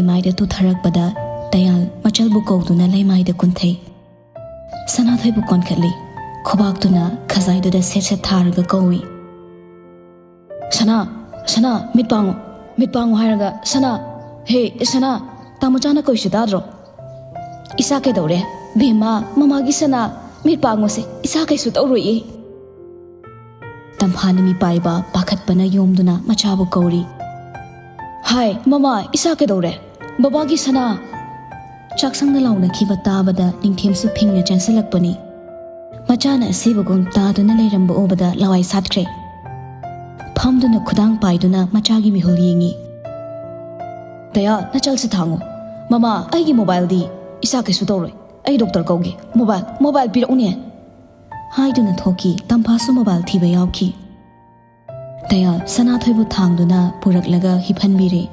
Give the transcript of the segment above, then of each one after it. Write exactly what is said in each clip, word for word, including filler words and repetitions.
ꯃꯥꯏꯗ ꯇꯨꯊꯔꯛꯄꯗ ꯇꯌꯥꯜ ꯃꯆꯜꯕꯨ ꯀꯧꯗꯨꯅ ꯂꯩꯃꯥꯏꯗ ꯀꯨꯟꯊꯩ꯫ ꯁꯅꯥꯊꯣꯏꯕꯨ ꯀꯣꯟꯈꯠꯂꯤ꯫ ꯈꯨꯕꯥꯛꯇꯨꯅ ꯈꯖꯥꯏꯗꯨꯗ set set ꯊꯥꯔꯒ ꯀꯧꯏ, "ꯁꯅꯥ, ꯁꯅꯥ, ꯃꯤꯠ ꯄꯥꯡꯉꯨ, ꯃꯤꯠ ꯄꯥꯡꯉꯨ ꯍꯥꯏꯔꯒ, ꯁꯅꯥ, ꯍꯦ, ꯁꯅꯥ, ꯇꯥꯃꯣꯆꯥꯅ ꯀꯧꯏꯁꯤ ꯇꯥꯗ꯭ꯔꯣ? ꯏꯆꯥ ꯀꯩꯗꯧꯔꯦ? ꯕꯦꯝꯃ, ꯃꯃꯥꯒꯤ ꯁꯅꯥ, ꯃꯤꯠ ꯄꯥꯡꯉꯨꯁꯦ, ꯏꯆꯥ ꯀꯩꯁꯨ ꯇꯧꯔꯣꯏꯌꯦ꯫" ꯇꯝꯐꯥꯅ ꯃꯤꯄꯥꯏꯕ ꯄꯥꯈꯠꯄꯅ ꯌꯣꯝꯗꯨꯅ ꯃꯆꯥꯕꯨ ꯀꯧꯔꯤ꯫ "ꯍꯥꯏ, ꯃꯃꯥ, ꯏꯆꯥ ꯀꯩꯗꯧꯔꯦ? ꯕꯕꯥꯒꯤ ꯁꯅꯥ!" ꯆꯥꯛꯁꯪꯗ ꯂꯥꯎꯅꯈꯤꯕ ꯇꯥꯕꯗ ꯅꯤꯡꯊꯦꯝꯁꯨ ꯐꯤꯡꯅ ꯆꯦꯟꯁꯤꯜꯂꯛꯄꯅꯤ꯫ ꯃꯆꯥꯅ ꯑꯁꯤꯕꯒꯨꯝ ꯇꯥꯗꯨꯅ ꯂꯩꯔꯝꯕ ꯎꯕꯗ ꯂꯋꯥꯏ ꯁꯥꯠꯈ꯭ꯔꯦ꯫ ꯐꯝꯗꯨꯅ ꯈꯨꯗꯥꯡ ꯄꯥꯏꯗꯨꯅ ꯃꯆꯥꯒꯤ ꯃꯤꯍꯨꯜ ꯌꯦꯡꯉꯤ꯫ "ꯗꯌꯥ, ꯅꯆꯜꯁꯦ ꯊꯥꯡꯉꯨ꯫ ꯃꯃꯥ, ꯑꯩꯒꯤ ꯃꯣꯕꯥꯏꯜꯗꯤ?" "ꯏꯆꯥ ꯀꯩꯁꯨ ꯇꯧꯔꯣꯏ꯫ ꯑꯩ ꯗꯣꯛꯇꯔ ꯀꯧꯒꯦ꯫ ꯃꯣꯕꯥꯏꯜ, ꯃꯣꯕꯥꯏꯜ ꯄꯤꯔꯛꯎꯅꯦ!" ꯍꯥꯏꯗꯨꯅ ꯊꯣꯛꯈꯤ꯫ ꯇꯝꯐꯥꯁꯨ ꯃꯣꯕꯥꯏꯜ ꯊꯤꯕ ꯌꯥꯎꯈꯤ꯫ ꯗꯌꯥꯜ ꯁꯅꯥꯊꯣꯏꯕꯨ ꯊꯥꯡꯗꯨꯅ ꯄꯨꯔꯛꯂꯒ ꯍꯤꯞꯍꯟꯕꯤꯔꯦ꯫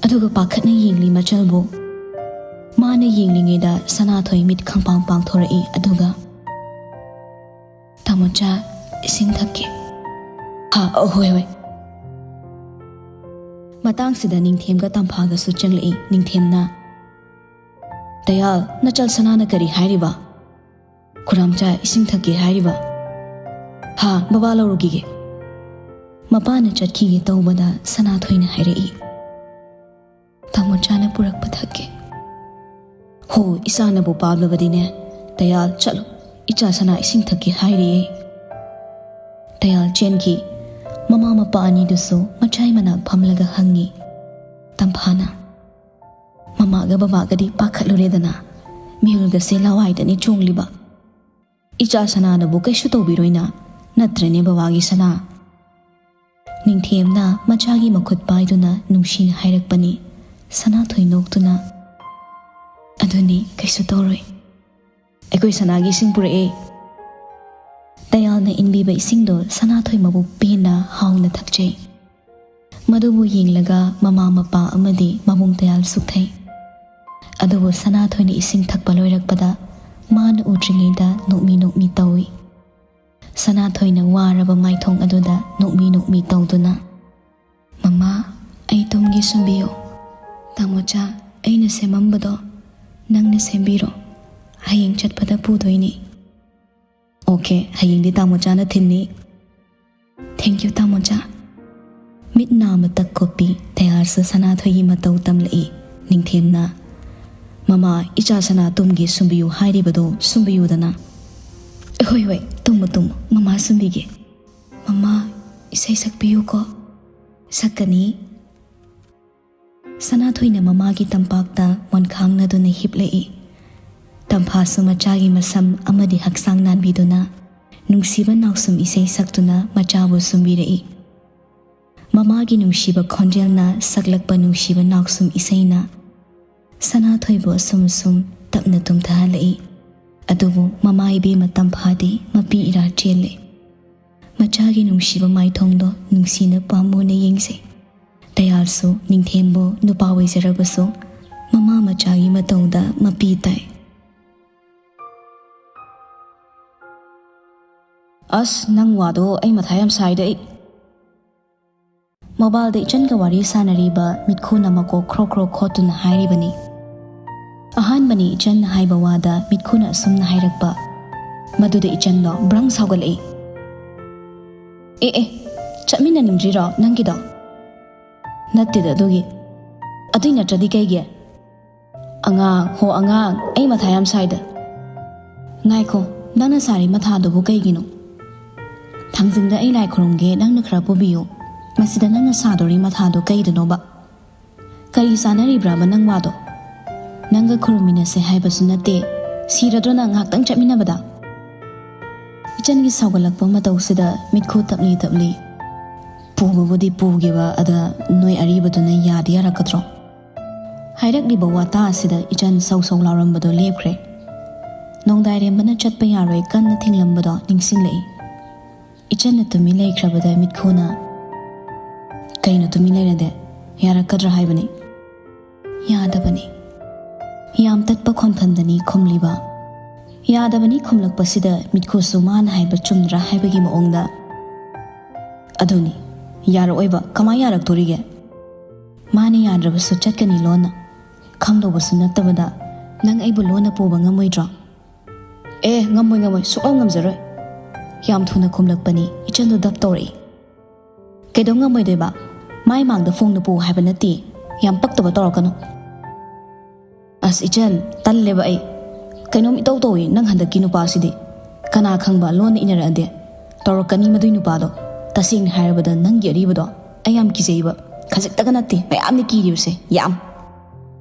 ꯑꯗꯨꯒ ꯄꯥꯈꯠꯅ ꯌꯦꯡꯂꯤ ꯃꯆꯜꯕꯨ꯫ ꯃꯥꯅ ꯌꯦꯡꯂꯤꯉꯩꯗ ꯁꯅꯥꯊꯣꯏ ꯃꯤꯠ ꯈꯪꯄꯥꯡ ꯄꯥꯡꯊꯣꯔꯛꯏ꯫ ꯑꯗꯨꯒ, "ꯇꯥꯃꯣꯆꯥ, ꯏꯁꯤꯡ ꯊꯛꯀꯦ꯫" "ꯍꯥ, ꯑ, ꯍꯣꯏ, ꯍꯣꯏ꯫" ꯃꯇꯥꯡꯁꯤꯗ ꯅꯤꯡꯊꯦꯝꯒ ꯇꯝꯐꯥꯒꯁꯨ ꯆꯪꯂꯛꯏ꯫ ꯅꯤꯡꯊꯦꯝꯅ, "ꯗꯌꯥꯜ, ꯅꯆꯜ ꯁꯅꯥꯅ ꯀꯔꯤ ꯍꯥꯏꯔꯤꯕ? ꯈꯨꯔꯥꯝꯆꯥ, ꯏꯁꯤꯡ ꯊꯛꯀꯦ ꯍꯥꯏꯔꯤꯕ?" "ꯍꯥ, ꯕꯕꯥ ꯂꯧꯔꯨꯈꯤꯒꯦ꯫" ꯃꯄꯥꯅ ꯆꯠꯈꯤꯒꯦ ꯇꯧꯕꯗ ꯁꯅꯥꯊꯣꯏꯅ ꯍꯥꯏꯔꯛꯏ, "ꯇꯥꯃꯣꯆꯥꯅ ꯄꯨꯔꯛꯄ ꯊꯛꯀꯦ꯫" "ꯍꯣ, ꯏꯆꯥꯅꯕꯨ ꯄꯥꯝꯂꯕꯗꯤꯅꯦ꯫ ꯗꯌꯥꯜ, ꯆꯠꯂꯣ, ꯏꯆꯥ ꯁꯅꯥ ꯏꯁꯤꯡ ꯊꯛꯀꯦ ꯍꯥꯏꯔꯤꯌꯦ꯫" ꯗꯌꯥꯜ ꯆꯦꯟꯈꯤ꯫ ꯃꯃꯥ ꯃꯄꯥ ꯑꯅꯤꯗꯨꯁꯨ ꯃꯆꯥꯏ ꯃꯅꯥꯛ ꯐꯝꯂꯒ ꯍꯪꯉꯤ꯫ ꯇꯝꯐꯥꯅ, "ꯃꯃꯥꯒ ꯕꯕꯥꯒꯗꯤ ꯄꯥꯈꯠꯂꯨꯔꯦꯗꯅ, ꯃꯤꯍꯨꯜꯒꯁꯦ ꯂꯋꯥꯏꯗꯅꯤ ꯆꯣꯡꯂꯤꯕ꯫ ꯏꯆꯥ ꯁꯅꯥꯅꯕꯨ ꯀꯩꯁꯨ ꯇꯧꯕꯤꯔꯣꯏꯅ, ꯅꯠꯇ꯭ꯔꯅꯦ ꯕꯕꯥꯒꯤ ꯁꯅꯥ?" ꯅꯤꯡꯊꯦꯝꯅ ꯃꯆꯥꯒꯤ ꯃꯈꯨꯠ ꯄꯥꯏꯗꯨꯅ ꯅꯨꯡꯁꯤꯅ ꯍꯥꯏꯔꯛꯄꯅꯤ꯫ ꯁꯅꯥꯊꯣꯏ ꯅꯣꯛꯇꯨꯅ, "ꯑꯗꯨꯅꯤ, ꯀꯩꯁꯨ ꯇꯧꯔꯣꯏ꯫ ꯑꯩꯈꯣꯏ ꯁꯅꯥꯒꯤ ꯏꯁꯤꯡ ꯄꯨꯔꯛꯑꯦ꯫" ꯗꯌꯥꯜꯅ ꯏꯟꯕꯤꯕ ꯏꯁꯤꯡꯗꯣ ꯁꯅꯥꯊꯣꯏ ꯃꯕꯨꯛ ꯄꯦꯟꯅ ꯍꯥꯎꯅ ꯊꯛꯆꯩ꯫ ꯃꯗꯨꯕꯨ ꯌꯦꯡꯂꯒ ꯃꯃꯥ ꯃꯄꯥ ꯑꯃꯗꯤ ꯃꯕꯨꯡ ꯗꯌꯥꯜ ꯁꯨꯛꯊꯩ꯫ ꯑꯗꯨꯕꯨ ꯁꯅꯥꯊꯣꯏꯅ ꯏꯁꯤꯡ ꯊꯛꯄ ꯂꯣꯏꯔꯛꯄꯗ ꯃꯥꯅ ꯎꯗ꯭ꯔꯤꯉꯩꯗ ꯅꯣꯛꯃꯤ ꯅꯣꯛꯃꯤ ꯇꯧꯏ꯫ ꯁꯅꯥꯊꯣꯏꯅ ꯋꯥꯔꯕ ꯃꯥꯏꯊꯣꯡ ꯑꯗꯨꯗ ꯅꯣꯛꯃꯤ ꯅꯣꯛꯃꯤ ꯇꯧꯗꯨꯅ, "ꯃꯃꯥ, ꯑꯩ ꯇꯨꯝꯒꯦ, ꯁꯨꯝꯕꯤꯌꯨ꯫ ꯇꯥꯃꯣꯆꯥ, ꯁꯦꯝꯃꯝꯕꯗꯣ ꯅꯪꯅ ꯁꯦꯝꯕꯤꯔꯣ꯫ ꯍꯌꯦꯡ ꯆꯠꯄꯗ ꯄꯨꯗꯣꯏꯅꯤ꯫ ꯑꯣꯀꯦ, ꯍꯌꯦꯡꯗꯤ ꯇꯥꯃꯣꯆꯥꯅ ꯊꯤꯟꯅꯤ꯫ ꯊꯦꯡꯀ꯭ꯌꯨ ꯇꯥꯃꯣꯆꯥ꯫ ꯃꯤꯠ ꯅꯥ ꯃꯇꯛ ꯀꯨꯞꯄꯤ ꯇꯌꯥꯜꯁꯨ ꯁꯅꯥꯊꯣꯏꯒꯤ ꯃꯇꯧ ꯇꯝꯂꯛꯏ꯫ ꯅꯤꯡꯊꯦꯝꯅ, "ꯃꯃꯥ, ꯏꯆꯥ ꯁꯅꯥ ꯇꯨꯝꯒꯦ ꯁꯨꯝꯕꯤꯌꯨ ꯍꯥꯏꯔꯤꯕꯗꯣ ꯁꯨꯝꯕꯤꯌꯨꯗꯅ꯫" "ꯍꯣꯏ ꯍꯣꯏ, ꯇꯨꯝꯃꯨ ꯇꯨꯝꯃꯨ, ꯃꯃꯥ ꯁꯨꯝꯕꯤꯒꯦ꯫ ꯃꯃꯥ, ꯏꯁꯩ ꯁꯛꯄꯤꯌꯨꯀꯣ꯫" "ꯁꯛꯀꯅꯤ꯫" ꯁꯅꯥꯊꯣꯏꯅ ꯃꯃꯥꯒꯤ ꯇꯝꯄꯥꯛꯇ ꯃꯣꯟꯈꯥꯡꯅꯗꯨꯅ ꯍꯤꯞꯂꯛꯏ꯫ ꯇꯝꯐꯥꯁꯨ ꯃꯆꯥꯒꯤ ꯃꯁꯝ ꯑꯃꯗꯤ ꯍꯛꯆꯥꯡ ꯅꯥꯟꯕꯤꯗꯨꯅ ꯅꯨꯡꯁꯤꯕ ꯅꯥꯎꯁꯨꯝ ꯏꯁꯩ ꯁꯛꯇꯨꯅ ꯃꯆꯥꯕꯨ ꯁꯨꯝꯕꯤꯔꯛꯏ꯫ ꯃꯃꯥꯒꯤ ꯅꯨꯡꯁꯤꯕ ꯈꯣꯟꯖꯦꯜꯅ ꯁꯛꯂꯛꯄ ꯅꯨꯡꯁꯤꯕ ꯅꯥꯎꯁꯨꯝ ꯏꯁꯩꯅ ꯁꯅꯥꯊꯣꯏꯕꯨ ꯑꯁꯨꯝ ꯑꯁꯨꯝ ꯇꯞꯅ ꯇꯨꯝꯊꯍꯜꯂꯛꯏ꯫ ꯑꯗꯨꯕꯨ ꯃꯃꯥ ꯏꯕꯦꯝꯃ ꯇꯝꯐꯥꯗꯤ ꯃꯄꯤ ꯏꯔꯥ ꯆꯦꯜꯂꯦ꯫ ꯃꯆꯥꯒꯤ ꯅꯨꯡꯁꯤꯕ ꯃꯥꯏꯊꯣꯡꯗꯣ ꯅꯨꯡꯁꯤꯅ ꯄꯥꯝꯃꯨꯅ ꯌꯦꯡꯖꯩ꯫ ꯇꯌꯥꯜꯁꯨ ꯅꯤꯡꯊꯦꯝꯕꯨ ꯅꯨꯄꯥ ꯑꯣꯏꯖꯔꯕꯁꯨ ꯃꯃꯥ ꯃꯆꯥꯒꯤ ꯃꯇꯧꯗ ꯃꯄꯤ ꯇꯥꯏ꯫ "ꯑꯁ, ꯅꯪ ꯋꯥꯗꯣ ꯑꯩ ꯃꯊꯥ ꯌꯥꯝ ꯁꯥꯏꯗ ꯑꯩ꯫" ꯃꯣꯕꯥꯏꯜꯗ ꯏꯆꯟꯒ ꯋꯥꯔꯤ ꯁꯥꯟꯅꯔꯤꯕ ꯃꯤꯠꯈꯨꯅ ꯃꯀꯣꯛ ꯈ꯭ꯔꯣꯛ ꯈ꯭ꯔꯣꯛ ꯈꯣꯠꯇꯨꯅ ꯍꯥꯏꯔꯤꯕꯅꯤ꯫ ꯑꯍꯥꯟꯕꯅꯤ ꯏꯆꯟꯅ ꯍꯥꯏꯕ ꯋꯥꯗ ꯃꯤꯠꯈꯨꯅ ꯑꯁꯨꯝꯅ ꯍꯥꯏꯔꯛꯄ, ꯃꯗꯨꯗ ꯏꯆꯟꯗꯣ ꯕ꯭ꯔꯪ ꯁꯥꯎꯒꯠꯂꯛꯏ꯫ "ꯑꯦ ꯑꯦ, ꯆꯠꯃꯤꯟꯅꯅꯤꯡꯗ꯭ꯔꯤꯔꯣ ꯅꯪꯒꯤꯗꯣ?" "ꯅꯠꯇꯦꯗ ꯑꯗꯨꯒꯤ꯫ ꯑꯗꯨꯏ ꯅꯠꯇ꯭ꯔꯗꯤ ꯀꯩꯒꯤ?" "ꯑꯉꯥꯡ ꯍꯣ ꯑꯉꯥꯡ, ꯑꯩ ꯃꯊꯥ ꯌꯥꯝ ꯁꯥꯏꯗ꯫" "ꯉꯥꯏꯈꯣ, ꯅꯪꯅ ꯁꯥꯔꯤ ꯃꯊꯥꯗꯨꯕꯨ ꯀꯩꯒꯤꯅꯣ? ꯊꯥꯡꯖꯤꯡꯗ ꯑꯩ ꯂꯥꯏ ꯈꯨꯔꯨꯝꯒꯦ, ꯅꯪꯅ ꯈꯔ ꯄꯨꯕꯤꯌꯨ꯫ ꯃꯁꯤꯗ ꯅꯪꯅ ꯁꯥꯗꯣꯔꯤ ꯃꯊꯥꯗꯣ ꯀꯩꯗꯅꯣꯕ? ꯀꯔꯤ ꯆꯥꯅꯔꯤꯕ꯭ꯔꯥꯕ ꯅꯪ ꯋꯥꯗꯣ? ꯅꯪꯒ ꯈꯨꯔꯨꯝꯃꯤꯟꯅꯁꯦ ꯍꯥꯏꯕꯁꯨ ꯅꯠꯇꯦ, ꯁꯤꯔꯗ꯭ꯔꯣ ꯅꯪ ꯉꯥꯏꯍꯥꯛꯇꯪ ꯆꯠꯃꯤꯟꯅꯕꯗ?" ꯏꯆꯟꯒꯤ ꯁꯥꯎꯒꯠꯂꯛꯄ ꯃꯇꯧꯁꯤꯗ ꯃꯤꯠꯈꯨ ꯇꯞꯂꯤ ꯇꯞꯂꯤ, "ꯄꯨꯕꯕꯨꯗꯤ ꯄꯨꯒꯦꯕ, ꯑꯗ ꯅꯣꯏ ꯑꯔꯤꯕꯗꯨꯅ ꯌꯥꯗꯤ ꯌꯥꯔꯛꯀꯗ꯭ꯔꯣ?" ꯍꯥꯏꯔꯛꯂꯤꯕ ꯋꯥꯇꯥ ꯑꯁꯤꯗ ꯏꯆꯟ ꯁꯧ ꯁꯧ ꯂꯥꯎꯔꯝꯕꯗꯣ ꯂꯦꯞꯈ꯭ꯔꯦ꯫ ꯅꯣꯡꯗꯥꯏꯔꯦꯝꯕꯅ ꯆꯠꯄ ꯌꯥꯔꯣꯏ ꯀꯟꯅ ꯊꯤꯡꯂꯝꯕꯗꯣ ꯅꯤꯡꯁꯤꯡꯂꯛꯏ꯫ ꯏꯆꯟꯅ ꯇꯨꯃꯤꯟ ꯂꯩꯈ꯭ꯔꯕꯗ ꯃꯤꯠꯈꯨꯅ, "ꯀꯩꯅꯣ ꯇꯨꯃꯤꯟ ꯂꯩꯔꯗꯤ? ꯌꯥꯔꯛꯀꯗ꯭ꯔꯥ ꯍꯥꯏꯕꯅꯤ?" "ꯌꯥꯗꯕꯅꯤ꯫" ꯌꯥꯝ ꯇꯠꯄ ꯈꯣꯟꯊꯟꯗꯅꯤ ꯈꯨꯝꯂꯤꯕ꯫ ꯌꯥꯗꯕꯅꯤ ꯈꯨꯝꯂꯛꯄꯁꯤꯗ ꯃꯤꯠꯈꯨꯁꯨ ꯃꯥꯅ ꯍꯥꯏꯕ ꯆꯨꯝꯗ꯭ꯔꯥ ꯍꯥꯏꯕꯒꯤ ꯃꯑꯣꯡꯗ, "ꯑꯗꯨꯅꯤ, ꯌꯥꯔꯛꯑꯣꯏꯕ, ꯀꯃꯥꯏ ꯌꯥꯔꯛꯇꯣꯔꯤꯒꯦ? ꯃꯥꯅ ꯌꯥꯗ꯭ꯔꯕꯁꯨ ꯆꯠꯀꯅꯤ ꯂꯣꯟꯅ꯫ ꯈꯪꯗꯧꯕꯁꯨ ꯅꯠꯇꯕꯗ ꯅꯪ ꯑꯩꯕꯨ ꯂꯣꯟꯅ ꯄꯨꯕ ꯉꯝꯃꯣꯏꯗ꯭ꯔꯣ? ꯑꯦ, ꯉꯝꯃꯣꯏ, ꯉꯝꯃꯣꯏ, ꯁꯨꯛꯉꯝ ꯉꯝꯖꯔꯣꯏ꯫ ꯌꯥꯝ ꯊꯨꯅ ꯈꯨꯝꯂꯛꯄꯅꯤ꯫ ꯏꯆꯟꯗꯨ ꯗꯞ ꯇꯧꯔꯛꯏ꯫ ꯀꯩꯗꯧ ꯉꯝꯃꯣꯏꯗꯣꯏꯕ? ꯃꯥꯏ ꯃꯥꯡꯗ ꯐꯣꯡꯅ ꯄꯨ ꯍꯥꯏꯕ ꯅꯠꯇꯦ꯫ ꯌꯥꯝ ꯄꯛꯇꯕ ꯇꯧꯔꯛꯀꯅꯨ꯫ ꯑꯁ ꯏꯆꯟ, ꯇꯜꯂꯦꯕ ꯑꯩ꯫ ꯀꯩꯅꯣꯝ ꯏꯇꯧ ꯇꯧꯏ ꯅꯪ ꯍꯟꯗꯛꯀꯤ ꯅꯨꯄꯥꯁꯤꯗꯤ꯫ ꯀꯅꯥ ꯈꯪꯕ ꯂꯣꯟꯅ ꯏꯅꯔꯛꯑꯗꯤ꯫ ꯇꯧꯔꯛꯀꯅꯤ ꯃꯗꯨꯏ ꯅꯨꯄꯥꯗꯣ꯫ ꯇꯁꯦꯡꯅ ꯍꯥꯏꯔꯕꯗ ꯅꯪꯒꯤ ꯑꯔꯤꯕꯗꯣ ꯑꯩ ꯌꯥꯝ ꯀꯤꯖꯩꯕ꯫ ꯈꯖꯤꯛꯇꯒ ꯅꯠꯇꯦ, ꯃꯌꯥꯝꯅ ꯀꯤꯔꯤꯕꯁꯦ, ꯌꯥꯝ꯫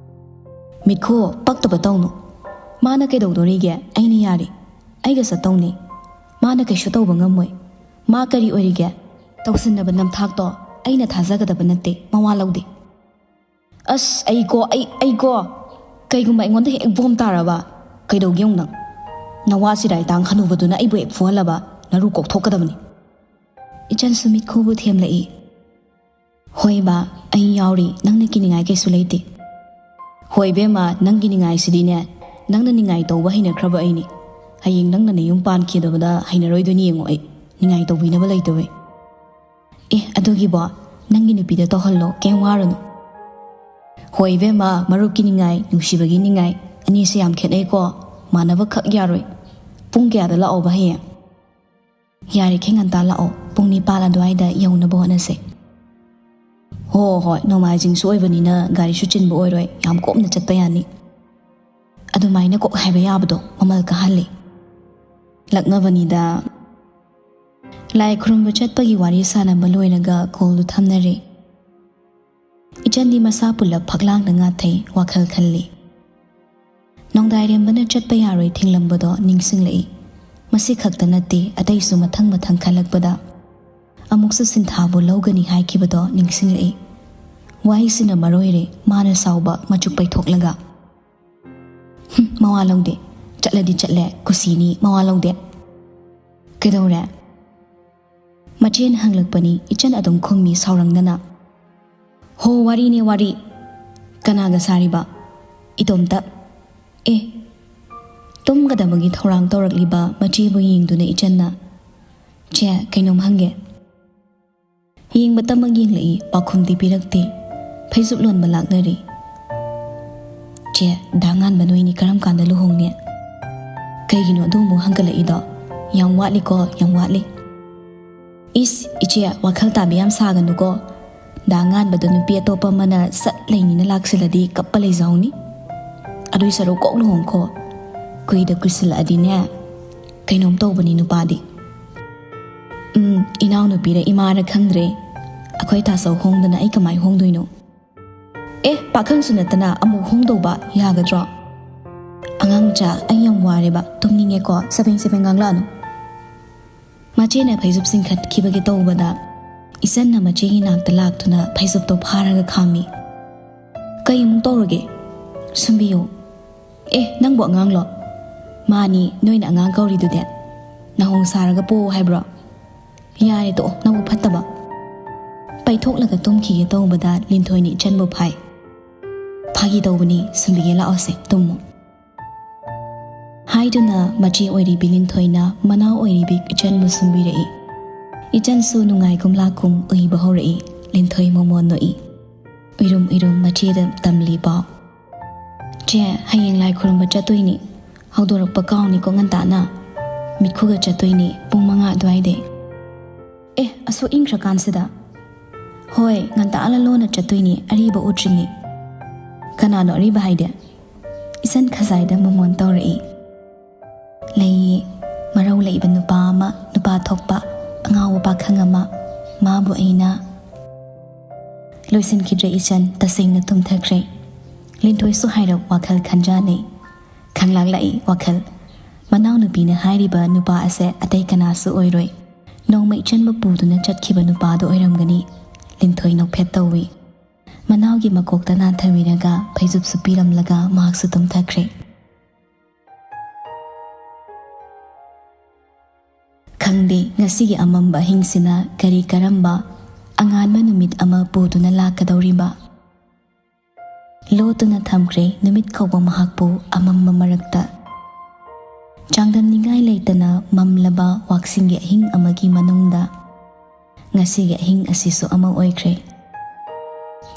ꯃꯤꯠꯈꯨ, ꯄꯛꯇꯕ ꯇꯧꯅꯨ꯫ ꯃꯥꯅ ꯀꯩꯗꯧꯗꯣꯔꯤꯒꯦ? ꯑꯩꯅ ꯌꯥꯔꯤ꯫ ꯑꯩꯒ ꯆꯠꯇꯧꯅꯤ꯫ ꯃꯥꯅ ꯀꯩꯁꯨ ꯇꯧꯕ ꯉꯝꯃꯣꯏ꯫ ꯃꯥ ꯀꯔꯤ ꯑꯣꯏꯔꯤꯒꯦ? ꯇꯧꯁꯤꯟꯅꯕ ꯅꯝꯊꯥꯛꯇꯣ ꯑꯩꯅ ꯊꯥꯖꯒꯗꯕ ꯅꯠꯇꯦ, ꯃꯋꯥ ꯂꯧꯗꯦ꯫ ꯑꯁ, ꯑꯩꯀꯣ, ꯑꯩ, ꯑꯩꯀꯣ, ꯀꯩꯒꯨꯝꯕ ꯑꯩꯉꯣꯟꯗ ꯍꯦꯛ ꯕꯣꯝ ꯇꯥꯔꯕ, ꯀꯩꯗꯧꯒꯦ ꯌꯦꯡꯉꯨ ꯅꯪ? ꯅꯋꯥ ꯆꯤꯔꯥꯏ ꯇꯥꯡ ꯍꯅꯨꯕꯗꯨꯅ ꯑꯩꯕꯨ ꯍꯦꯛ ꯐꯨꯍꯜꯂꯕ, ꯅꯔꯨ ꯀꯣꯛꯊꯣꯛꯀꯗꯕꯅꯤ꯫ ꯏꯆꯟꯁꯨ ꯃꯤꯠꯈꯨꯕꯨ ꯊꯦꯝꯂꯛꯏ꯫ ꯍꯣꯏ ꯕꯥ, ꯑꯩ ꯌꯥꯎꯔꯤ, ꯅꯪꯅ ꯀꯤꯅꯤꯡꯉꯥꯏ ꯀꯩꯁꯨ ꯂꯩꯇꯦ꯫ ꯍꯣꯏ ꯏꯕꯦꯝꯃ, ꯅꯪꯒꯤ ꯅꯤꯡꯉꯥꯏꯁꯤꯗꯤꯅꯦ, ꯅꯪꯅ ꯅꯤꯡꯉꯥꯏ ꯇꯧꯕ ꯍꯩꯅꯈ꯭ꯔꯕ ꯑꯩꯅꯤ꯫ ꯍꯌꯦꯡ ꯅꯪꯅ ꯅꯌꯨꯝ ꯄꯥꯟꯈꯤꯗꯕꯗ ꯍꯩꯅꯔꯣꯏꯗꯣꯏꯅꯤ ꯌꯦꯡꯉꯣ ꯑꯩ, ꯅꯤꯡꯉꯥꯏ ꯇꯧꯕꯤꯅꯕ ꯂꯩꯇꯕꯩ꯫ ꯑꯦ, ꯑꯗꯨꯒꯤꯕꯣ, ꯅꯪꯒꯤ ꯅꯨꯄꯤꯗ ꯇꯧꯍꯜꯂꯣ, ꯀꯩꯝ ꯋꯥꯔꯨꯅꯨ꯫ ꯍꯣꯏ ꯏꯕꯦꯝꯃ, ꯃꯔꯨꯞꯀꯤ ꯅꯤꯡꯉꯥꯏ, ꯅꯨꯡꯁꯤꯕꯒꯤ ꯅꯤꯡꯉꯥꯏ, ꯑꯅꯤꯁꯦ ꯌꯥꯝ ꯈꯦꯠꯅꯩꯀꯣ, ꯃꯥꯟꯅꯕ ꯈꯛ ꯌꯥꯔꯣꯏ꯫ ꯄꯨꯡ ꯀꯌꯥꯗ ꯂꯥꯛꯑꯣꯕ ꯍꯌꯦꯡ? ꯌꯥꯔꯤꯈꯩ ꯉꯟꯇꯥ ꯂꯥꯛꯑꯣ, ꯄꯨꯡ ꯅꯤꯄꯥꯜ ꯑꯗꯨꯋꯥꯏꯗ ꯌꯧꯅꯕ ꯍꯣꯠꯅꯁꯦ꯫ ꯍꯣ ꯍꯣꯏ, ꯅꯣꯡꯃꯥꯏꯖꯤꯡꯁꯨ ꯑꯣꯏꯕꯅꯤꯅ ꯒꯥꯔꯤꯁꯨ ꯆꯤꯟꯕ ꯑꯣꯏꯔꯣꯏ, ꯌꯥꯝ ꯀꯣꯝꯅ ꯆꯠꯄ ꯌꯥꯅꯤ꯫ ꯑꯗꯨꯃꯥꯏꯅ ꯀꯣꯛ ꯍꯥꯏꯕ ꯌꯥꯕꯗꯣ ꯃꯃꯜ ꯀꯥꯍꯜꯂꯤ꯫ ꯂꯛꯅꯕꯅꯤꯗ꯫ ꯂꯥꯏ ꯈꯨꯔꯨꯝꯕ ꯆꯠꯄꯒꯤ ꯋꯥꯔꯤ ꯁꯥꯟꯅꯕ ꯂꯣꯏꯔꯒ ꯀꯣꯜꯗꯨ ꯊꯝꯅꯔꯦ꯫ ꯏꯆꯟꯗꯤ ꯃꯁꯥ ꯄꯨꯜꯂꯞ ꯐꯛꯂꯥꯡꯗ ꯉꯥꯊꯩ, ꯋꯥꯈꯜ ꯈꯜꯂꯤ꯫ ꯅꯣꯡꯗꯥꯏꯔꯦꯝꯕꯅ ꯆꯠꯄ ꯌꯥꯔꯣꯏ ꯊꯤꯡꯂꯝꯕꯗꯣ ꯅꯤꯡꯁꯤꯡꯂꯛꯏ꯫ ꯃꯁꯤ ꯈꯛꯇ ꯅꯠꯇꯦ, ꯑꯇꯩꯁꯨ ꯃꯊꯪ ꯃꯊꯪ ꯈꯜꯂꯛꯄꯗ ꯑꯃꯨꯛꯁꯨ ꯁꯤꯟꯊꯥꯕꯨ ꯂꯧꯒꯅꯤ ꯍꯥꯏꯈꯤꯕꯗꯣ ꯅꯤꯡꯁꯤꯡꯂꯛꯏ꯫ ꯋꯥꯍꯩꯁꯤꯅ ꯃꯔꯣꯏꯔꯦ, ꯃꯥꯅ ꯁꯥꯎꯕ ꯃꯆꯨꯛ ꯄꯩꯊꯣꯛꯂꯒ꯫ "ꯍꯨꯝ, ꯃꯋꯥ ꯂꯧꯗꯦ꯫ ꯆꯠꯂꯗꯤ ꯆꯠꯂꯦ, ꯀꯨꯁꯤꯅꯤ, ꯃꯋꯥ ꯂꯧꯗꯦ꯫" "ꯀꯩꯗꯧꯔꯦ?" ꯃꯆꯦꯅ ꯍꯪꯂꯛꯄꯅꯤ, ꯏꯆꯟ ꯑꯗꯨꯝ ꯈꯨꯝꯃꯤ ꯁꯥꯎꯔꯪꯗꯅ꯫ "ꯍꯣ, ꯋꯥꯔꯤꯅꯦ, ꯋꯥꯔꯤ꯫" "ꯀꯅꯥꯒ ꯁꯥꯔꯤꯕ?" "ꯏꯇꯣꯝꯇ꯫" "ꯑꯦ꯫" ꯇꯨꯝꯒꯗꯕꯒꯤ ꯊꯧꯔꯥꯡ ꯇꯧꯔꯛꯂꯤꯕ ꯃꯆꯦꯕꯨ ꯌꯦꯡꯗꯨꯅ ꯏꯆꯟꯅ, "ꯆꯦ, ꯀꯩꯅꯣꯝ ꯍꯪꯒꯦ꯫" ꯌꯦꯡꯕꯇꯃꯛ ꯌꯦꯡꯂꯛꯏ, ꯄꯥꯎꯈꯨꯝꯗꯤ ꯄꯤꯔꯛꯇꯦ꯫ ꯐꯩꯖꯨꯞ ꯂꯣꯟꯕ ꯂꯥꯛꯅꯔꯤ꯫ ꯆꯦ, ꯗꯥ ꯉꯥꯟꯕ ꯅꯣꯏꯅꯤ ꯀꯔꯝ ꯀꯥꯟꯗ ꯂꯨꯍꯣꯡꯅꯤ? ꯀꯩꯒꯤꯅꯣ ꯑꯗꯨ ꯑꯃꯨꯛ ꯍꯪꯒꯠꯂꯛꯏꯗꯣ? ꯌꯥꯝ ꯋꯥꯠꯂꯤꯀꯣ, ꯌꯥꯝ ꯋꯥꯠꯂꯤ꯫ ꯏꯁ, ꯏꯆꯦ, ꯋꯥꯈꯜ ꯇꯥꯕꯤ ꯌꯥꯝ ꯁꯥꯒꯅꯨꯀꯣ꯫ ꯗꯥ ꯉꯥꯟꯕꯗꯣ ꯅꯨꯄꯤ ꯑꯇꯣꯞꯄ ꯑꯃꯅ ꯁꯠ ꯂꯩꯅꯤꯅ ꯂꯥꯛꯁꯤꯜꯂꯗꯤ ꯀꯞꯄ ꯂꯩꯖꯍꯧꯅꯤ꯫ ꯑꯗꯨꯏ ꯁꯔꯨꯛ ꯀꯣꯛ ꯂꯨꯍꯣꯡꯈꯣ꯫ ꯀꯨꯏꯗ ꯀꯨꯏꯁꯤꯜꯂꯛꯑꯗꯤꯅꯦ, ꯀꯩꯅꯣꯝ ꯇꯧꯕꯅꯤ ꯅꯨꯄꯥꯗꯤ꯫ ꯎꯝ, ꯏꯅꯥꯎꯅꯨꯄꯤꯔ ꯏꯃꯥꯔ ꯈꯪꯗ꯭ꯔꯦ꯫ ꯑꯩꯈꯣꯏ ꯇꯥꯆꯧ ꯍꯣꯡꯗꯅ ꯑꯩ ꯀꯃꯥꯏ ꯍꯣꯡꯗꯣꯏꯅꯣ? ꯑꯦ, ꯄꯥꯈꯪꯁꯨ ꯅꯠꯇꯅ ꯑꯃꯨꯛ ꯍꯣꯡꯗꯧꯕ ꯌꯥꯒꯗ꯭ꯔꯣ? ꯑꯉꯥꯡ ꯃꯆꯥ, ꯑꯩ ꯌꯥꯝ ꯋꯥꯔꯦꯕ, ꯇꯨꯝꯅꯤꯡꯉꯦꯀꯣ, ꯆꯕꯦꯡ ꯆꯕꯦꯡ ꯉꯥꯡꯂꯛꯑꯅꯨ꯫ ꯃꯆꯦꯅ ꯐꯩꯖꯨꯞ ꯆꯤꯡꯈꯠꯈꯤꯕꯒꯤ ꯇꯧꯕꯗ ꯏꯆꯟꯅ ꯃꯆꯦꯒꯤ ꯅꯥꯛꯇ ꯂꯥꯛꯇꯨꯅ ꯐꯩꯖꯨꯞꯇꯣ ꯐꯥꯔꯒ ꯈꯥꯝꯃꯤ꯫ ꯀꯩ ꯑꯃꯨꯛ ꯇꯧꯔꯒꯦ? ꯁꯨꯝꯕꯤꯌꯨ꯫ ꯑꯦ, ꯅꯪꯕꯨ ꯑꯉꯥꯡꯂꯣ? ꯃꯥꯅꯤ, ꯅꯣꯏꯅ ꯑꯉꯥꯡ ꯀꯧꯔꯤꯗꯨꯗꯤ꯫ ꯅꯥꯍꯣꯡ ꯁꯥꯔꯒ ꯄꯣꯛꯎ ꯍꯥꯏꯕ꯭ꯔꯣ? ꯌꯥꯔꯦ ꯇꯣꯛꯑꯣ, ꯅꯕꯨꯛ ꯐꯠꯇꯕ꯫ ꯄꯩꯊꯣꯛꯂꯒ ꯇꯨꯝꯈꯤꯒꯦ ꯇꯧꯕꯗ ꯂꯤꯟꯊꯣꯏꯅ ꯏꯆꯟꯕꯨ ꯐꯥꯏ꯫ ꯐꯥꯒꯤ ꯇꯧꯕꯅꯤ, ꯁꯨꯝꯕꯤꯒꯦ, ꯂꯥꯛꯑꯣꯁꯦ, ꯇꯨꯝꯃꯨ꯫ ꯍꯥꯏꯗꯨꯅ ꯃꯆꯦ ꯑꯣꯏꯔꯤꯕꯤ ꯂꯤꯟꯊꯣꯏꯅ ꯃꯅꯥꯎ ꯑꯣꯏꯔꯤꯕꯤ ꯏꯆꯟꯕꯨ ꯁꯨꯝꯕꯤꯔꯛꯏ꯫ ꯏꯆꯟꯁꯨ ꯅꯨꯡꯉꯥꯏꯒꯨꯝ ꯂꯥꯛꯀꯨꯝ ꯎꯏꯕ ꯍꯧꯔꯛꯏ꯫ ꯂꯤꯟꯊꯣꯏ ꯃꯃꯣꯟ ꯅꯣꯛꯏ꯫ ꯎꯏꯔꯨꯝ ꯎꯏꯔꯨꯝ ꯃꯆꯦꯗ ꯇꯝꯂꯤ ꯄꯥꯎ꯫ ꯆꯦ, ꯍꯌꯦꯡ ꯂꯥꯏ ꯈꯨꯔꯨꯝꯕ ꯆꯠꯇꯣꯏꯅꯤ꯫ ꯍꯧꯗꯣꯔꯛꯄ ꯀꯥꯎꯅꯤꯀꯣ ꯉꯟꯇꯥꯅ꯫ ꯃꯤꯠꯈꯨꯒ ꯆꯠꯇꯣꯏꯅꯤ ꯄꯨꯡ ꯃꯉꯥ ꯑꯗꯨꯋꯥꯏꯗꯩ꯫ ꯑꯦ, ꯑꯁꯨꯛ ꯏꯪꯈ꯭ꯔꯀꯥꯟꯁꯤꯗ? ꯍꯣꯏ, ꯉꯟꯇꯥ ꯂꯣꯟꯅ ꯆꯠꯇꯣꯏꯅꯤ, ꯑꯔꯤꯕ ꯎꯠꯇ꯭ꯔꯤꯉꯩ꯫ ꯀꯅꯥꯅꯣ ꯑꯔꯤꯕ ꯍꯥꯏꯗꯤ? ꯏꯆꯟ ꯈꯖꯥꯏꯗ ꯃꯃꯣꯟ ꯇꯧꯔꯛꯏ꯫ ꯂꯩꯌꯦ, ꯃꯔꯧ ꯂꯩꯕ ꯅꯨꯄꯥ ꯑꯃ, ꯅꯨꯄꯥ ꯊꯣꯛꯄ, ꯑꯉꯥꯎꯕ ꯄꯥꯈꯪ ꯑꯃ, ꯃꯥꯕꯨ ꯑꯩꯅ꯫ ꯂꯣꯏꯁꯤꯟꯈꯤꯗ꯭ꯔꯦ ꯏꯆꯟ, ꯇꯁꯦꯡꯅ ꯇꯨꯝꯊꯈ꯭ꯔꯦ꯫ ꯂꯤꯟꯊꯣꯏꯁꯨ ꯍꯥꯏꯔꯞ ꯋꯥꯈꯜ ꯈꯟꯖꯥꯟꯅꯩ꯫ ꯈꯪꯂꯥꯛꯂꯛꯏ ꯋꯥꯈꯜ꯫ ꯃꯅꯥꯎꯅꯨꯄꯤꯅ ꯍꯥꯏꯔꯤꯕ ꯅꯨꯄꯥ ꯑꯁꯦ ꯑꯇꯩ ꯀꯅꯥꯁꯨ ꯑꯣꯏꯔꯣꯏ꯫ ꯅꯣꯡꯃ ꯏꯆꯟꯕꯨ ꯄꯨꯗꯨꯅ ꯆꯠꯈꯤꯕ ꯅꯨꯄꯥꯗꯨ ꯑꯣꯏꯔꯝꯒꯅꯤ꯫ ꯂꯤꯟꯊꯣꯏ ꯅꯣꯛꯐꯦꯠ ꯇꯧꯏ꯫ ꯃꯅꯥꯎꯒꯤ ꯃꯀꯣꯛꯇ ꯅꯥꯟꯊꯕꯤꯔꯒ ꯐꯩꯖꯨꯞꯁꯨ ꯄꯤꯔꯝꯂꯒ ꯃꯍꯥꯛꯁꯨ ꯇꯨꯝꯊꯈ꯭ꯔꯦ꯫ ꯈꯪꯗꯦ ꯉꯁꯤꯒꯤ ꯑꯃꯝꯕ ꯑꯍꯤꯡꯁꯤꯅ ꯀꯔꯤ ꯀꯔꯝꯕ ꯑꯉꯥꯟꯕ ꯅꯨꯃꯤꯠ ꯑꯃ ꯄꯨꯗꯨꯅ ꯂꯥꯛꯀꯗꯧꯔꯤꯕ꯫ ꯂꯣꯠꯇꯨꯅ ꯊꯝꯈ꯭ꯔꯦ ꯅꯨꯃꯤꯠ ꯀꯧꯕ ꯃꯍꯥꯛꯄꯨ ꯑꯃꯝꯕ ꯃꯔꯛꯇ꯫ ꯆꯥꯡꯗꯝꯅꯤꯡꯉꯥꯏ ꯂꯩꯇꯅ ꯃꯝꯂꯕ ꯋꯥꯛꯁꯤꯡꯒꯤ ꯑꯍꯤꯡ ꯑꯃꯒꯤ ꯃꯅꯨꯡꯗ ꯉꯁꯤꯒꯤ ꯑꯍꯤꯡ ꯑꯁꯤꯁꯨ ꯑꯃ ꯑꯣꯏꯈ꯭ꯔꯦ꯫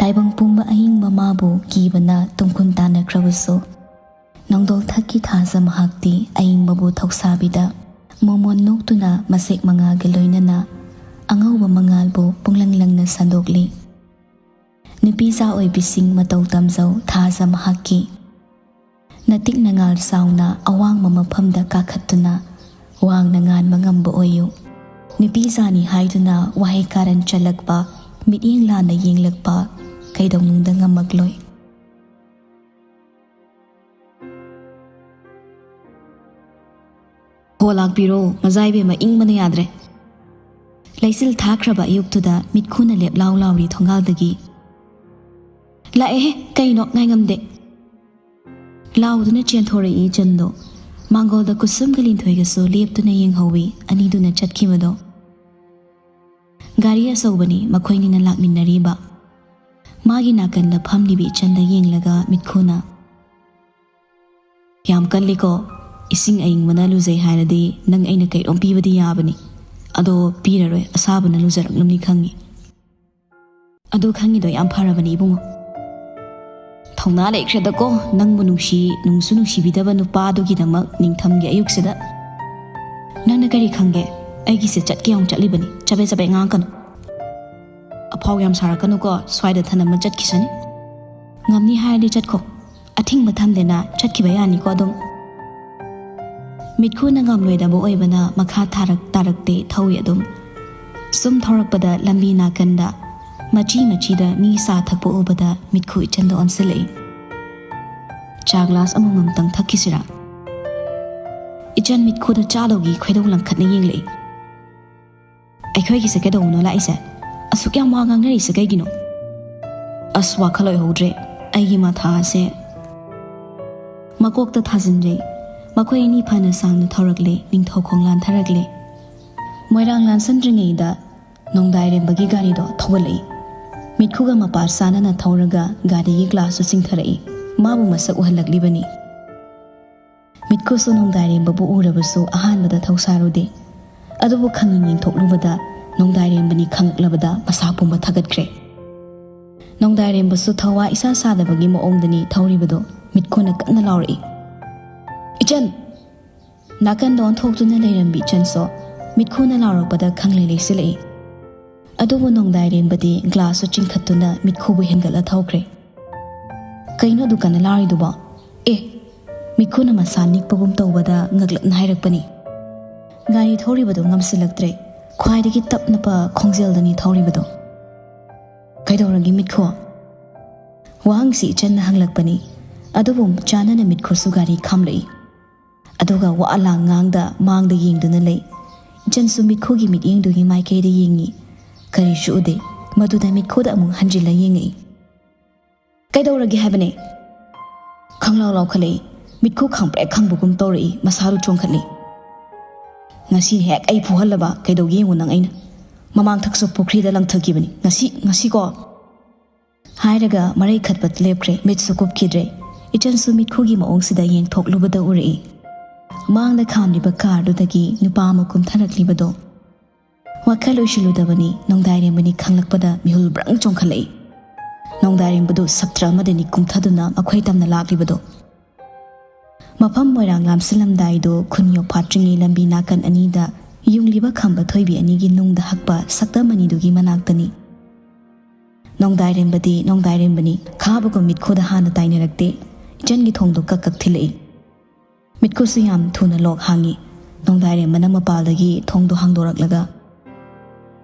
ꯇꯥꯏꯕꯪ ꯄꯨꯝꯕ ꯑꯏꯪꯕ ꯃꯥꯕꯨ ꯀꯤꯕꯅ ꯇꯨꯝꯈꯨꯟ ꯇꯥꯅꯈ꯭ꯔꯕꯁꯨ, ꯅꯣꯡꯗꯣꯜ ꯊꯛꯀꯤ ꯊꯥꯖ ꯃꯍꯥꯛꯇꯤ ꯑꯏꯪꯕꯕꯨ ꯊꯧꯁꯥꯕꯤꯗ ꯃꯣꯃꯣꯟ ꯅꯣꯛꯇꯨꯅ ꯃꯁꯦꯛ ꯃꯉꯥꯒ ꯂꯣꯏꯅꯅ ꯑꯉꯧꯕ ꯃꯉꯥꯜꯕꯨ ꯄꯨꯡꯂꯪ ꯂꯪꯅ ꯁꯟꯗꯣꯛꯂꯤ꯫ ꯅꯨꯄꯤꯖꯥ ꯑꯣꯏꯕꯤꯁꯤꯡ ꯃꯇꯧ ꯇꯝꯖꯧ ꯊꯥꯖ ꯃꯍꯥꯛꯀꯤ꯫ ꯅꯇꯤꯛ ꯅꯉꯥꯜ ꯆꯥꯎꯅ ꯑꯋꯥꯡꯕ ꯃꯐꯝꯗ ꯀꯥꯈꯠꯇꯨꯅ ꯋꯥꯡꯅ ꯉꯥꯟꯕ ꯉꯝꯕ ꯑꯣꯏꯌꯨ꯫ ꯅꯨꯄꯤꯖꯥꯅꯤ ꯍꯥꯏꯗꯨꯅ ꯋꯥꯍꯩ ꯀꯥꯔꯟ ꯆꯠꯂꯛꯄ, ꯃꯤꯠꯌꯦꯡ ꯂꯥꯟꯅ ꯌꯦꯡꯂꯛꯄ ꯀꯩꯗꯧꯅꯨꯡꯗ ꯉꯝꯃꯛꯂꯣꯏ꯫ ꯍꯣ ꯂꯥꯛꯄꯤꯔꯣ, ꯃꯖꯥ ꯏꯕꯦꯝꯃ ꯏꯪꯕꯅ ꯌꯥꯗ꯭ꯔꯦ꯫ ꯂꯩꯆꯤꯜ ꯊꯥꯈ꯭ꯔꯕ ꯑꯌꯨꯛꯇꯨꯗ ꯃꯤꯠꯈꯨꯅ ꯂꯦꯞ ꯂꯥꯎ ꯂꯥꯎꯔꯤ ꯊꯣꯡꯒꯥꯜꯗꯒꯤ꯫ ꯂꯥꯛꯑꯦꯍꯦ, ꯀꯩꯅꯣ ꯉꯥꯏꯉꯝꯗꯦ꯫ ꯂꯥꯎꯗꯨꯅ ꯆꯦꯟꯊꯣꯔꯛꯏ ꯏꯆꯟꯗꯣ꯫ ꯃꯥꯡꯒꯣꯜꯗ ꯀꯨꯁꯨꯝꯒ ꯂꯤꯟꯊꯣꯏꯒꯁꯨ ꯂꯦꯞꯇꯨꯅ ꯌꯦꯡꯍꯧꯏ ꯑꯅꯤꯗꯨꯅ ꯆꯠꯈꯤꯕꯗꯣ꯫ ꯒꯥꯔꯤ ꯑꯆꯧꯕꯅꯤ ꯃꯈꯣꯏꯅꯤꯅ ꯂꯥꯛꯃꯤꯟꯅꯔꯤꯕ꯫ ꯃꯥꯒꯤ ꯅꯥꯀꯟꯗ ꯐꯝꯂꯤꯕꯤ ꯏꯆꯟꯗ ꯌꯦꯡꯂꯒ ꯃꯤꯠꯈꯨꯅ, "ꯌꯥꯝ ꯀꯜꯂꯤꯀꯣ꯫ ꯏꯁꯤꯡ ꯑꯏꯪꯕꯅ ꯂꯨꯖꯩ ꯍꯥꯏꯔꯗꯤ ꯅꯪ ꯑꯩꯅ ꯀꯩꯅꯣꯝ ꯄꯤꯕꯗꯤ ꯌꯥꯕꯅꯤ꯫ ꯑꯗꯣ ꯄꯤꯔꯔꯣꯏ, ꯑꯁꯥꯕꯅ ꯂꯨꯖꯔꯛꯂꯝꯅꯤ ꯈꯪꯉꯤ꯫" "ꯑꯗꯨ ꯈꯪꯉꯤꯗꯣ ꯌꯥꯝ ꯐꯔꯕꯅꯤ ꯏꯕꯨꯡꯉꯣ꯫ ꯊꯧꯅꯥ ꯂꯩꯈ꯭ꯔꯦꯗꯀꯣ, ꯅꯪꯕꯨ ꯅꯨꯡꯁꯤ ꯅꯨꯡꯁꯨ ꯅꯨꯡꯁꯤꯕꯤꯗꯕ ꯅꯨꯄꯥꯗꯨꯒꯤꯗꯃꯛ ꯅꯤꯡꯊꯝꯒꯤ ꯑꯌꯨꯛꯁꯤꯗ꯫ ꯅꯪꯅ ꯀꯔꯤ ꯈꯪꯒꯦ? ꯑꯩꯒꯤꯁꯦ ꯆꯠꯀꯦ ꯌꯥꯎꯅ ꯆꯠꯂꯤꯕꯅꯤ, ꯆꯕꯦꯠ ꯆꯕꯦꯠ ꯉꯥꯡꯉꯛꯀꯅꯨ꯫ ꯑꯐꯥꯎ ꯌꯥꯝ ꯁꯥꯔꯛꯀꯅꯨꯀꯣ, ꯁ꯭ꯋꯥꯏꯗ ꯊꯅꯝꯃ ꯆꯠꯈꯤꯁꯅꯤ꯫ ꯉꯝꯅꯤ ꯍꯥꯏꯔꯗꯤ ꯆꯠꯈꯣ, ꯑꯊꯤꯡꯕ ꯊꯝꯗꯦꯅ ꯆꯠꯈꯤꯕ ꯌꯥꯅꯤꯀꯣ ꯑꯗꯨꯝ꯫" ꯃꯤꯠꯈꯨꯅ ꯉꯝꯂꯣꯏꯗꯕ ꯑꯣꯏꯕꯅ ꯃꯈꯥ ꯊꯥꯔꯛ ꯇꯥꯔꯛꯇꯦ ꯊꯧꯏ ꯑꯗꯨꯝ꯫ ꯁꯨꯝ ꯊꯧꯔꯛꯄꯗ ꯂꯝꯕꯤ ꯅꯥꯀꯟꯗ ꯃꯆꯤ ꯃꯆꯤꯗ ꯃꯤ ꯆꯥ ꯊꯛꯄ ꯎꯕꯗ ꯃꯤꯠꯈꯨ ꯏꯆꯟꯗ ꯑꯣꯟꯁꯤꯜꯂꯛꯏ꯫ "ꯆꯥ ꯒ꯭ꯂꯥꯁ ꯑꯃꯃꯝꯇꯪ ꯊꯛꯈꯤꯁꯤꯔꯥ?" ꯏꯆꯟ ꯃꯤꯠꯈꯨꯗ ꯆꯥꯗꯧꯒꯤ ꯈꯣꯏꯗꯧ ꯂꯪꯈꯠꯅ ꯌꯦꯡꯂꯛꯏ꯫ "ꯑꯩꯈꯣꯏꯒꯤꯁꯦ ꯀꯩꯗꯧꯕꯅꯣ ꯂꯥꯛꯏꯁꯦ? ꯑꯁꯨꯛ ꯌꯥꯝ ꯋꯥ ꯉꯥꯡꯅꯔꯤꯁꯦ ꯀꯩꯒꯤꯅꯣ?" "ꯑꯁ, ꯋꯥꯈꯜ ꯑꯣꯏꯍꯧꯗ꯭ꯔꯦ꯫ ꯑꯩꯒꯤ ꯃꯊꯥꯁꯦ꯫" ꯃꯀꯣꯛꯇ ꯊꯥꯖꯤꯟꯖꯩ꯫ ꯃꯈꯣꯏ ꯑꯅꯤ ꯐꯅ ꯁꯥꯡꯅ ꯊꯧꯔꯛꯂꯦ, ꯅꯤꯡꯊꯧ ꯈꯣꯡ ꯂꯥꯟꯊꯔꯛꯂꯦ꯫ ꯃꯣꯏꯔꯥꯡ ꯂꯥꯟꯁꯟꯗ꯭ꯔꯤꯉꯩꯗ ꯅꯣꯡꯗꯥꯏꯔꯦꯝꯕꯒꯤ ꯒꯥꯔꯤꯗꯣ ꯊꯧꯒꯠꯂꯛꯏ꯫ ꯃꯤꯠꯈꯨꯒ ꯃꯄꯥ ꯆꯥꯅꯅ ꯊꯧꯔꯒ ꯒꯥꯔꯤꯒꯤ ꯒ꯭ꯂꯥꯁꯇꯨ ꯆꯤꯡꯊꯔꯛꯏ꯫ ꯃꯥꯕꯨ ꯃꯁꯛ ꯎꯍꯜꯂꯛꯂꯤꯕꯅꯤ꯫ ꯃꯤꯠꯈꯨꯁꯨ ꯅꯣꯡꯗꯥꯏꯔꯦꯝꯕꯕꯨ ꯎꯔꯕꯁꯨ ꯑꯍꯥꯟꯕꯗ ꯊꯧꯁꯥꯔꯨꯗꯦ꯫ ꯑꯗꯨꯕꯨ ꯈꯪꯅꯤꯡ ꯌꯦꯡꯊꯣꯛꯂꯨꯕꯗ ꯅꯣꯡꯗꯥꯏꯔꯦꯝꯕꯅꯤ ꯈꯪꯂꯛꯂꯕꯗ ꯃꯁꯥ ꯄꯨꯝꯕ ꯊꯥꯒꯠꯈ꯭ꯔꯦ꯫ ꯅꯣꯡꯗꯥꯏꯔꯦꯝꯕꯁꯨ ꯊꯋꯥ ꯏꯁꯥ ꯁꯥꯗꯕꯒꯤ ꯃꯑꯣꯡꯗꯅꯤ ꯊꯧꯔꯤꯕꯗꯣ꯫ ꯃꯤꯠꯈꯨꯅ ꯀꯟꯅ ꯂꯥꯎꯔꯛꯏ, "ꯏꯆꯟ!" ꯅꯥꯀꯟꯗ ꯑꯣꯟꯊꯣꯛꯇꯨꯅ ꯂꯩꯔꯝꯕꯤ ꯏꯆꯟꯁꯨ ꯃꯤꯠꯈꯨꯅ ꯂꯥꯎꯔꯛꯄꯗ ꯈꯪꯂꯩ ꯂꯩꯁꯤꯜꯂꯛꯏ꯫ ꯑꯗꯨꯕꯨ ꯅꯣꯡꯗꯥꯏꯔꯦꯝꯕꯗꯤ ꯒ꯭ꯂꯥꯁꯁꯨ ꯆꯤꯡꯈꯠꯇꯨꯅ ꯃꯤꯠꯈꯨꯕꯨ ꯍꯦꯟꯒꯠꯂ ꯊꯧꯈ꯭ꯔꯦ꯫ "ꯀꯩꯅꯣ ꯑꯗꯨ ꯀꯟꯅ ꯂꯥꯎꯔꯤꯗꯨꯕꯣ? ꯑꯦ!" ꯃꯤꯠꯈꯨꯅ ꯃꯁꯥ ꯅꯤꯛꯄꯒꯨꯝ ꯇꯧꯕꯗ ꯉꯛꯂꯛꯅ ꯍꯥꯏꯔꯛꯄꯅꯤ꯫ ꯒꯥꯔꯤ ꯊꯧꯔꯤꯕꯗꯨ ꯉꯝꯁꯤꯜꯂꯛꯇ꯭ꯔꯦ꯫ ꯈ꯭ꯋꯥꯏꯗꯒꯤ ꯇꯞꯅꯄ ꯈꯣꯡꯖꯦꯜꯗꯅꯤ ꯊꯧꯔꯤꯕꯗꯣ꯫ "ꯀꯩꯗꯧꯔꯒꯦ ꯃꯤꯠꯈꯨ?" ꯋꯥꯍꯪꯁꯤ ꯏꯆꯟꯅ ꯍꯪꯂꯛꯄꯅꯤ꯫ ꯑꯗꯨꯕꯨ ꯆꯥꯟꯅꯅ ꯃꯤꯠꯈꯨꯁꯨ ꯒꯥꯔꯤ ꯈꯥꯝꯂꯛꯏ꯫ ꯑꯗꯨꯒ ꯋꯥ ꯂꯥꯡ ꯉꯥꯡꯗ ꯃꯥꯡꯗ ꯌꯦꯡꯗꯨꯅ ꯂꯩ꯫ ꯏꯆꯟꯁꯨ ꯃꯤꯠꯈꯨꯒꯤ ꯃꯤꯠꯌꯦꯡꯗꯨꯒꯤ ꯃꯥꯏꯀꯩꯗ ꯌꯦꯡꯉꯤ꯫ ꯀꯔꯤꯁꯨ ꯎꯗꯦ꯫ ꯃꯗꯨꯗ ꯃꯤꯠꯈꯨꯗ ꯑꯃꯨꯛ ꯍꯟꯖꯤꯜꯂ ꯌꯦꯡꯉꯛꯏ꯫ "ꯀꯩꯗꯧꯔꯒꯦ ꯍꯥꯏꯕꯅꯦ?" ꯈꯪꯂꯥꯎ ꯂꯥꯎꯈꯠꯂꯛꯏ꯫ ꯃꯤꯠꯈꯨ ꯈꯪꯄ꯭ꯔꯦꯛ ꯈꯪꯕꯒꯨꯝ ꯇꯧꯔꯛꯏ꯫ ꯃꯁꯥꯗꯨ ꯆꯣꯡꯈꯠꯂꯤ꯫ "ꯉꯁꯤ ꯍꯦꯛ ꯑꯩ ꯐꯨꯍꯜꯂꯕ ꯀꯩꯗꯧꯒꯦ ꯌꯦꯡꯉꯨ ꯅꯪ ꯑꯩꯅ꯫ ꯃꯃꯥꯡꯊꯛꯁꯨ ꯄꯨꯈ꯭ꯔꯤꯗ ꯂꯪꯊꯈꯤꯕꯅꯤ꯫ ꯉꯁꯤ, ꯉꯁꯤꯀꯣ?" ꯍꯥꯏꯔꯒ ꯃꯔꯩ ꯈꯠꯄ ꯂꯦꯞꯈ꯭ꯔꯦ꯫ ꯃꯤꯠꯁꯨ ꯀꯨꯞꯈꯤꯗ꯭ꯔꯦ꯫ ꯏꯆꯟꯁꯨ ꯃꯤꯠꯈꯨꯒꯤ ꯃꯑꯣꯡꯁꯤꯗ ꯌꯦꯡꯊꯣꯛꯂꯨꯕꯗ ꯎꯔꯛꯏ꯫ ꯃꯥꯡꯗ ꯈꯥꯝꯂꯤꯕ ꯀꯥꯔꯗꯨꯗꯒꯤ ꯅꯨꯄꯥ ꯑꯃ ꯀꯨꯝꯊꯔꯛꯂꯤꯕꯗꯣ꯫ ꯋꯥꯈꯜ ꯑꯣꯏꯁꯤꯜꯂꯨꯗꯕꯅꯤ, ꯅꯣꯡꯗꯥꯏꯔꯦꯝꯕꯅꯤ ꯈꯪꯂꯛꯄꯗ ꯃꯤꯍꯨꯜ ꯕ꯭ꯔꯪ ꯆꯣꯡꯈꯠꯂꯛꯏ꯫ ꯅꯣꯡꯗꯥꯏꯔꯦꯝꯕꯗꯨ ꯁꯞꯇ꯭ꯔ ꯑꯃꯗꯅꯤ ꯀꯨꯝꯊꯗꯨꯅ ꯃꯈꯣꯏ ꯇꯝꯅ ꯂꯥꯛꯂꯤꯕꯗꯣ꯫ ꯃꯐꯝ ꯃꯣꯏꯔꯥꯡ ꯂꯥꯝꯁꯤꯜꯂꯝꯗꯥꯏꯗꯣ ꯈꯨꯟ ꯌꯧꯐꯥꯠꯇ꯭ꯔꯤꯉꯩ ꯂꯝꯕꯤ ꯅꯥꯀꯟ ꯑꯅꯤꯗ ꯌꯨꯡꯂꯤꯕ ꯈꯝꯕ ꯊꯣꯏꯕꯤ ꯑꯅꯤꯒꯤ ꯅꯨꯡꯗ ꯍꯛꯄ ꯁꯛꯇꯝ ꯑꯅꯤꯗꯨꯒꯤ ꯃꯅꯥꯛꯇꯅꯤ꯫ ꯅꯣꯡꯗꯥꯏꯔꯦꯝꯕꯗꯤ ꯅꯣꯡꯗꯥꯏꯔꯦꯝꯕꯅꯤ, ꯈꯥꯕꯒꯨꯝ ꯃꯤꯠꯈꯨꯗ ꯍꯥꯟꯅ ꯇꯥꯏꯅꯔꯛꯇꯦ꯫ ꯏꯆꯟꯒꯤ ꯊꯣꯡꯗꯣ ꯀꯛ ꯀꯛ ꯊꯤꯜꯂꯛꯏ꯫ ꯃꯤꯠꯈꯨꯁꯨ ꯌꯥꯝ ꯊꯨꯅ ꯂꯣꯛ ꯍꯥꯡꯉꯤ꯫ ꯅꯣꯡꯗꯥꯏꯔꯦꯝꯕꯅ ꯃꯄꯥꯜꯗꯒꯤ ꯊꯣꯡꯗꯣ ꯍꯥꯡꯗꯣꯔꯛꯂꯒ,